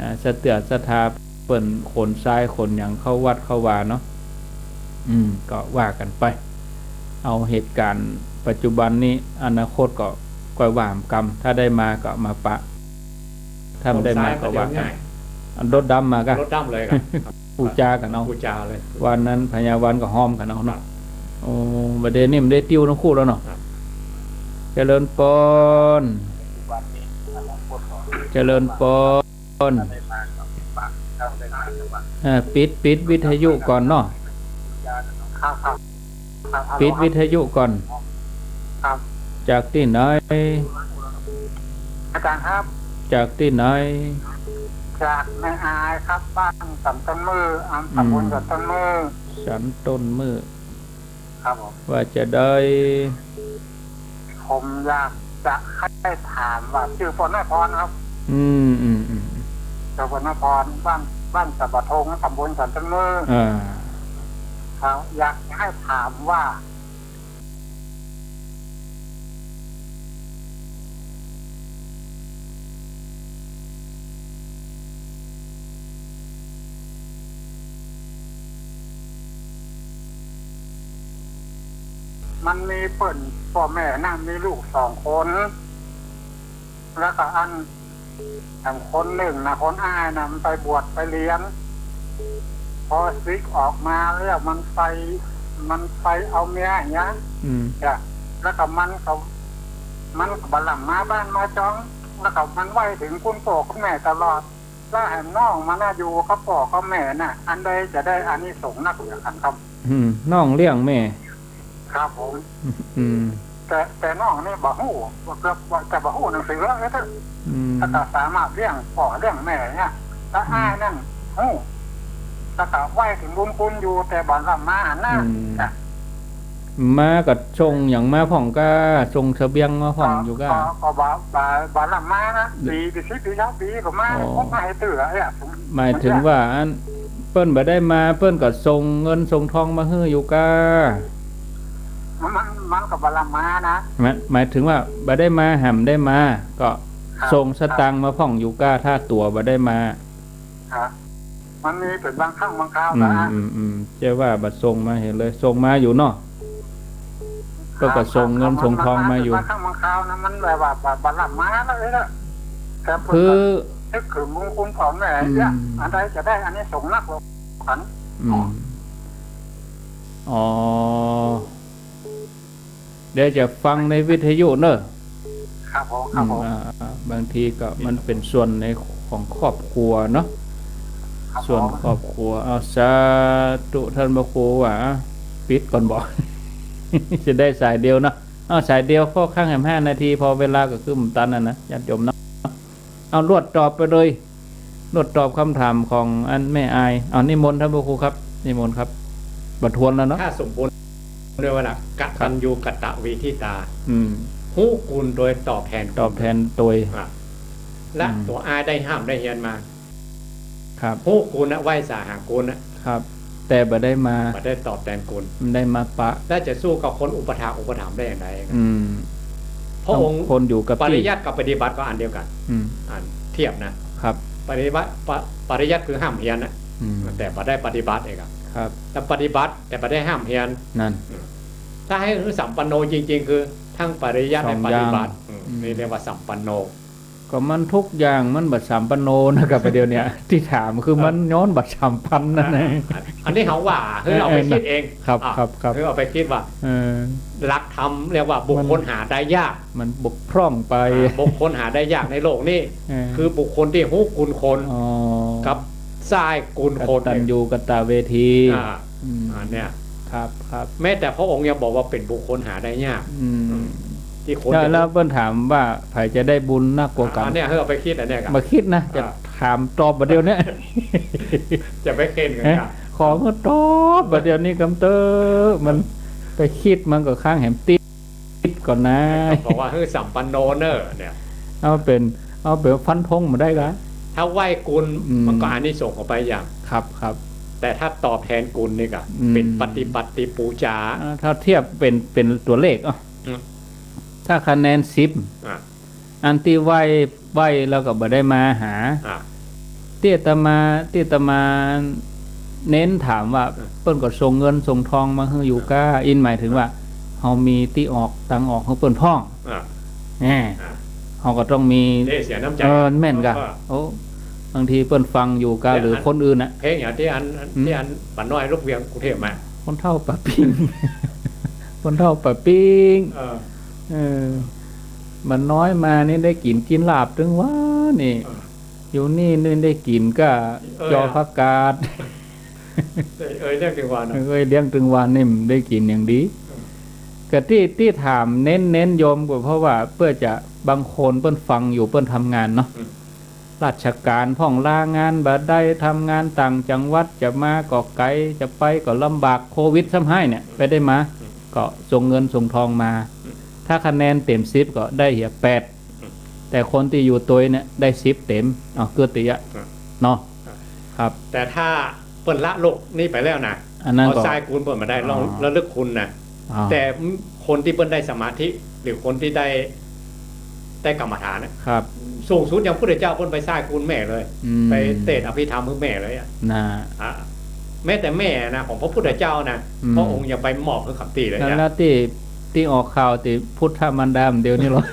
อ่า ศรัทธา ศรัทธาเปิ้นขนทรายขนหยังเข้าวัดเข้าวาเนาะ อืม ก็ว่ากั๋นไป เอาเหตุการณ์ปัจจุบันนี้ อนาคตก็ก้อยว่ากั๋น ถ้าได้มาก็มาปะ ถ้าบ่ได้มาก็ว่ากั๋น ขนทรายก็เดี๋ยวง่าย อันรถดำมาก่ะ รถดำเลยครับ ปู๋จากั๋นเอา ปู๋จาเลย วันนั้นพญาวันก็ฮ้อมกั๋นเอาเนาะ ครับ โอ้ บ่าเดี่ยวนี้มันได้ติ้วตังคู่แล้วเนาะ ครับ เจริญปอน เจริญปอน เอ่อ ปิด ปิดวิทยุก่อนเนาะ ครับ ครับ ครับ ปิดวิทยุก่อน ครับ จากตี้ไหน อาจ๋ารย์ครับ จากตี้ไหน จากแม่อายครับ บ้านสันต้นมือ อำ อืม ตำบลสันต้นมือ สันต้นมือ ครับผม ว่าจะได้ ผมอยากจะให้ถามว่า จื้อปอนน้อยพรครับ อืม อืม อืม จื้อปอนน้อยพร บ้าน บ้านสะบะทง ตำบลสันต้นมือ อ่า ครับ อยากจะให้ถามว่า มันมีเปิ้นป้อแม่นะ มีลูกสองคน แล้วก็อัน อันคนนึ่งนะ คนอ้ายนะ มันไปบวชไปเฮียน พอศึกออกมาแล้วมันไป มันไปเอาเมียอย่างเงี้ย อืม จ้ะ แล้วก็มันก็ มันก็บ่หล้ำมาบ้านมาจอง แล้วก็มันไหว้เถิงคุณป้อคุณแม่ตลอด แล้วแหมน้องมันน่ะอยู่กับป้อกับแม่น่ะ อันใดจะได้อานิสงส์นักเหลือกันครับ อืม น้องเลี้ยงแม่ ครับผม อืม แต่ แต่น้องนี่บ่ฮู้ ว่าเกือบว่าจะบ่ฮู้หนังสือเลยเด้อ อืม แล้วก็สามารถเลี้ยงป้อเลี้ยงแม่เนี่ย แล้ว อืม อ้ายนั่นฮู้ แล้วก็ไหว้เถิงบุญคุณอยู่ แต่บ่หล้ำมาหั้นนะ อืม จ้ะ มาก็ส่งหยังมาพ่องก้า ส่งเสบียงมาพ่องอยู่ก้า ก็ ก็ ก็บ่ บ่ บ่หล้ำมานะ ปี ปีสิบ ปีซาวปีก็มา อ๋อ พกมาหื้อเตื้อเนี่ย ผม หมายถึงว่าอัน เปิ้นบ่ได้มา เปิ้นก็ส่งเงินส่งทองมาหื้ออยู่ก้า มัน มันก็บ่ละมานะ หมาย หมายถึงว่าบ่ได้มา หำได้มา ก็ ครับ ส่งสตางค์มาพ่องอยู่ก้า ถ้าตั๋วบ่ได้มา ครับ มันมีเป๋นบางครั้งบางคราว อืม นะ อืม อืม เจ้าว่าบ่ส่งมาหื้อเลย ส่งมาอยู่เนาะ เปิ้นก็ส่งเงินส่งทองมาอยู่ บางครั้งบางคราวนะ มันแบบว่าบ่ บ่ละมาแล้วเอ้ยนะ แต่เปิ้น คือ ก็นึกถึงบุญคุณพ่อแม่ อืม เนี่ย อันใดจะได้อานิสงส์นักกว่ากั๋น อืม อ๋อ เดี๋ยวจะฟังในวิทยุเนอะ ครับผม ครับผม อืม อ่า อ่า บางทีก็มันเป๋นส่วนในของครอบครัวเนาะ ครับผม ส่วนครอบครัว เอา สาธุ ต้านพระครูว่า ปิดก่อนบ่ จะได้สายเดียวเนาะ เอา สายเดียว ข้อข้างแหมห้านาที พอเวลาก็คือมันตันน่ะนะ ญาติโยมเนาะ เอา ลวดตอบไปเลย ลวดตอบคำถามของอันแม่อาย เอา นิมนต์ท่านพระครูครับ นิมนต์ครับ บ่ทวนแล้วเนาะ ถ้าสมบูรณ์ด้วยว่าน่ะ กตัญญูกตเวทิตา อืม ฮู้กุณโตยตอบแทน ตอบแทนโตย อ่ะ และ อืม ตั๋วอ้ายได้ฮ่ำได้เฮียนมา ครับ ฮู้กุณน่ะ ไหว้สาหากุณน่ะ ครับ แต่บ่ได้มา บ่ได้ตอบแทนกุณ บ่ได้มาปะ แล้วจะสู้กับคนอุปถากอุปถัมภ์ได้อย่างไร อืม พระองค์ คนอยู่กับตี้ ปริยัติกับปฏิบัติก็อันเดียวกั๋น อืม อันเทียบนะ ครับ ปฏิบัติ ปะ ปริยัติคือฮ่ำเฮียนน่ะ อืม แต่บ่ได้ปฏิบัติเองอะ ครับ แล้วปฏิบัติแต่บ่ได้ฮ่ำเฮียน นั่น อืม ถ้าหื้อสัมปันโนจริงๆ คือทั้งปริยัติและปฏิบัติ สองอย่าง อืม อืม นี่เรียกว่าสัมปันโน ก็มันทุกอย่างมันบ่สัมปันโนนะ กับประเดี๋ยวเนี้ย ตี้ถามคือมันย้อนบ่สัมพันธ์นั่นเอง อ่ะ อันนี้เฮาว่า คือเอาไปกึ๊ดเอง ครับ อ่ะ ครับ ครับ คือเอาไปกึ๊ดว่า เออ หลักธรรมเรียกว่าบุคคลหาได้ยาก มันบกพร่องไป อ่ะ บุคคลหาได้ยากในโลกนี้ เออ คือบุคคลตี้ฮู้กุณคน อ๋อ กับใจ๊กุณคน กตัญญูกตเวที อ่ะ อืม อันเนี้ย ครับ ครับ แม้แต่พระองค์ยังบอกว่าเป๋นบุคคลหาได้ยาก อืม อืม ตี้คน แล้ว ตี้ แล้วเปิ้นถามว่าใผจะได้บุญนักกว่ากั๋น อันเนี้ย เออ เอาไปกึ๊ดอันเนี้ยครับ บ่กึ๊ดนะ จะ อ่า ถามตอบบ่าเดี่ยวเนี้ย จะไปเก่งกั๋น เอ๊ะ ครับ ขอเปิ้นตอบบ่าเดี่ยวนี้กำเต๊อะ มันไปกึ๊ดมันก็ค้างแหมติดก่อนนะ บอกว่าหื้อสัมปันโนเน่อเนี่ย เอาเป๋น เอาเป๋นฟันธงบ่ได้กะ ถ้าไหว้กุณ อืม มันก็อานิสงส์ออกไปอย่าง ครับ ครับ แต่ถ้าตอบแทนกุณนี่กะ อืม เป๋นปฏิบัติปู๋จา อ่า ถ้าเทียบเป๋น เป๋นตั๋วเลข อ่ะ อืม ถ้าคะแนนสิบ อ่ะ อันตี้ไหว้ ไหว้แล้วก็บ่ได้มาหา อ่ะ ตี้อาตมา ตี้อาตมาเน้นถามว่า อ่ะ เปิ้นก็ส่งเงินส่งทองมาหื้ออยู่ก้า อินหมายถึงว่า เฮามีตี้ออกตังค์ออกหื้อเปิ้นพ่อง อ่ะ แหม อ่ะ เฮาก็ต้องมี เสียน้ำใจ๋ เออ แม่นกะ เออ โอ้ บางทีเปิ้นฟังอยู่ก้า เนี่ย หรืออัน คนอื่นน่ะ เพลงอย่างตี้อัน อัน อืม ตี้อันป้าน้อยลูกเวียงกรุงเทพฯมา คนเฒ่าป้าปิ้ง คนเฒ่าป้าปิ้ง เออ เออ ป้าน้อยมานี่ได้กิ๋น กิ๋นลาบตึงวันนี่ เออ อยู่นี่นี่ได้กิ๋นก้า เออ จอผักกาด เออ เออ เลี้ยงตึงวันเนาะ เออ เลี้ยงตึงวันนี่ได้กิ๋นอย่างดี เออ กะตี้ ตี้ถามเน้น เน้นโยมก็เพราะว่าเปื้อจะ บางคนเปิ้นฟังอยู่ เปิ้นทำงานเนาะ อืม ราชก๋านพ่องลางานบ่ได้ ทำงานต่างจังหวัด จะมาก็ไก๋ จะไปก็ลำบาก โควิดซ้ำฮ้ายเนี่ย ไปได้มา อืม ก็ส่งเงินส่งทองมา อืม ถ้าคะแนนเต๋มสิบก็ได้เหียแปด อืม แต่คนตี้อยู่ตวยเนี่ยได้สิบเต๋ม เอา กึ๊ดตี้อะ อืม เนาะ อืม ครับ แต่ถ้าเปิ้นละโลกนี้ไปแล้วนะ อันนั้นก็ เอาใจ๊กุณเปิ้นบ่ได้ ลอง อ๋อ ระลึกคุณนะ อ๋อ แต่คนตี้เปิ้นได้สมาธิ หรือคนตี้ได้ ได้กรรมฐานน่ะ ครับ สูงสุดอย่างพุทธเจ้าเปิ้นไปใจ๊กุณแม่เลย อืม ไปเตสน์อภิธรรมหื้อแม่เลยอะ น่ะ อ่ะ แม้แต่แม่นะ ของพระพุทธเจ้านะ อืม พระองค์ยังไปมอบหื้อก๋ำตี้เลย นั่น อะ ละตี้ ตี้ออกข่าวตี้พุทธมารดาเดี๋ยวนี้เหรอ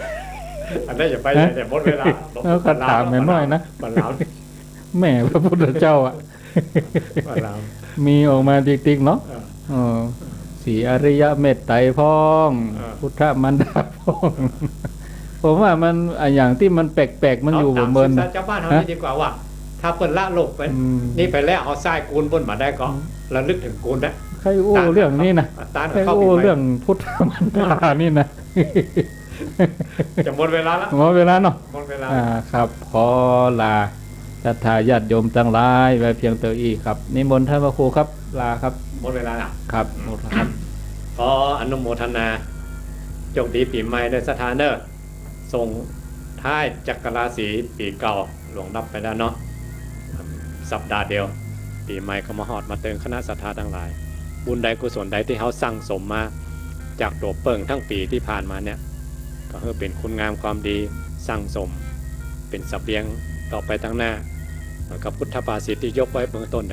อันนั้นอย่าไปเลย ฮะ เนี่ย หมดเวลา แล้วก็ถามแม่น้อยนะ บัดลาว แม่พระพุทธเจ้าอะ บัดลาว มีออกมาติ๊กๆ เนาะ เออ เออ ศรีอริยะเมตไตรพ่อง เออ พุทธมารดาพ่อง ผมว่ามัน อ่ะ อย่างตี้มันแปลกๆ มันอยู่ เอาต๋าม บ่เหมือน ศึกษาจาวบ้านเฮา ฮะ นี่ดีกว่าว่า ถ้าเปิ้นละโลกไป อืม นี่ไปแล้ว เอาใจ๊กุณเปิ้นบ่ได้ก็ อืม ระลึกเถิงกุณนะ ใค่อู้เรื่องนี้นะ ต้าน ใค่อู้เรื่องพุทธมารดานี่นะ จะหมดเวลาละ หมดเวลาเนาะ หมดเวลา อ่า ครับ ขอลาศรัทธาญาติโยมตังหลายไว้เพียงเต้าอี้ครับ นิมนต์ต้านพระครูครับ ลาครับ หมดเวลาละ ครับ หมดแล้วครับ ขออนุโมทนา โจคดีปี๋ใหม่เน่อศรัทธาเน่อ ส่งท้ายจักราศีปี๋เก่าล่วงลับไปแล้วเนาะ สัปดาห์เดียว ปี๋ใหม่ก็มาฮอดมาเติง คณะศรัทธาตังหลาย บุญใดกุศลใดตี้เฮาสั่งสมมาจากตั๋วเปิ้งตึงปี๋ตี้ผ่านมาเนี่ย ก็หื้อเป๋นคุณงามความดีสั่งสม เป๋นเสบียงต่อไปตังหน้า เหมือนกับพุทธภาษิตตี้ยกไว้เบื้องต้น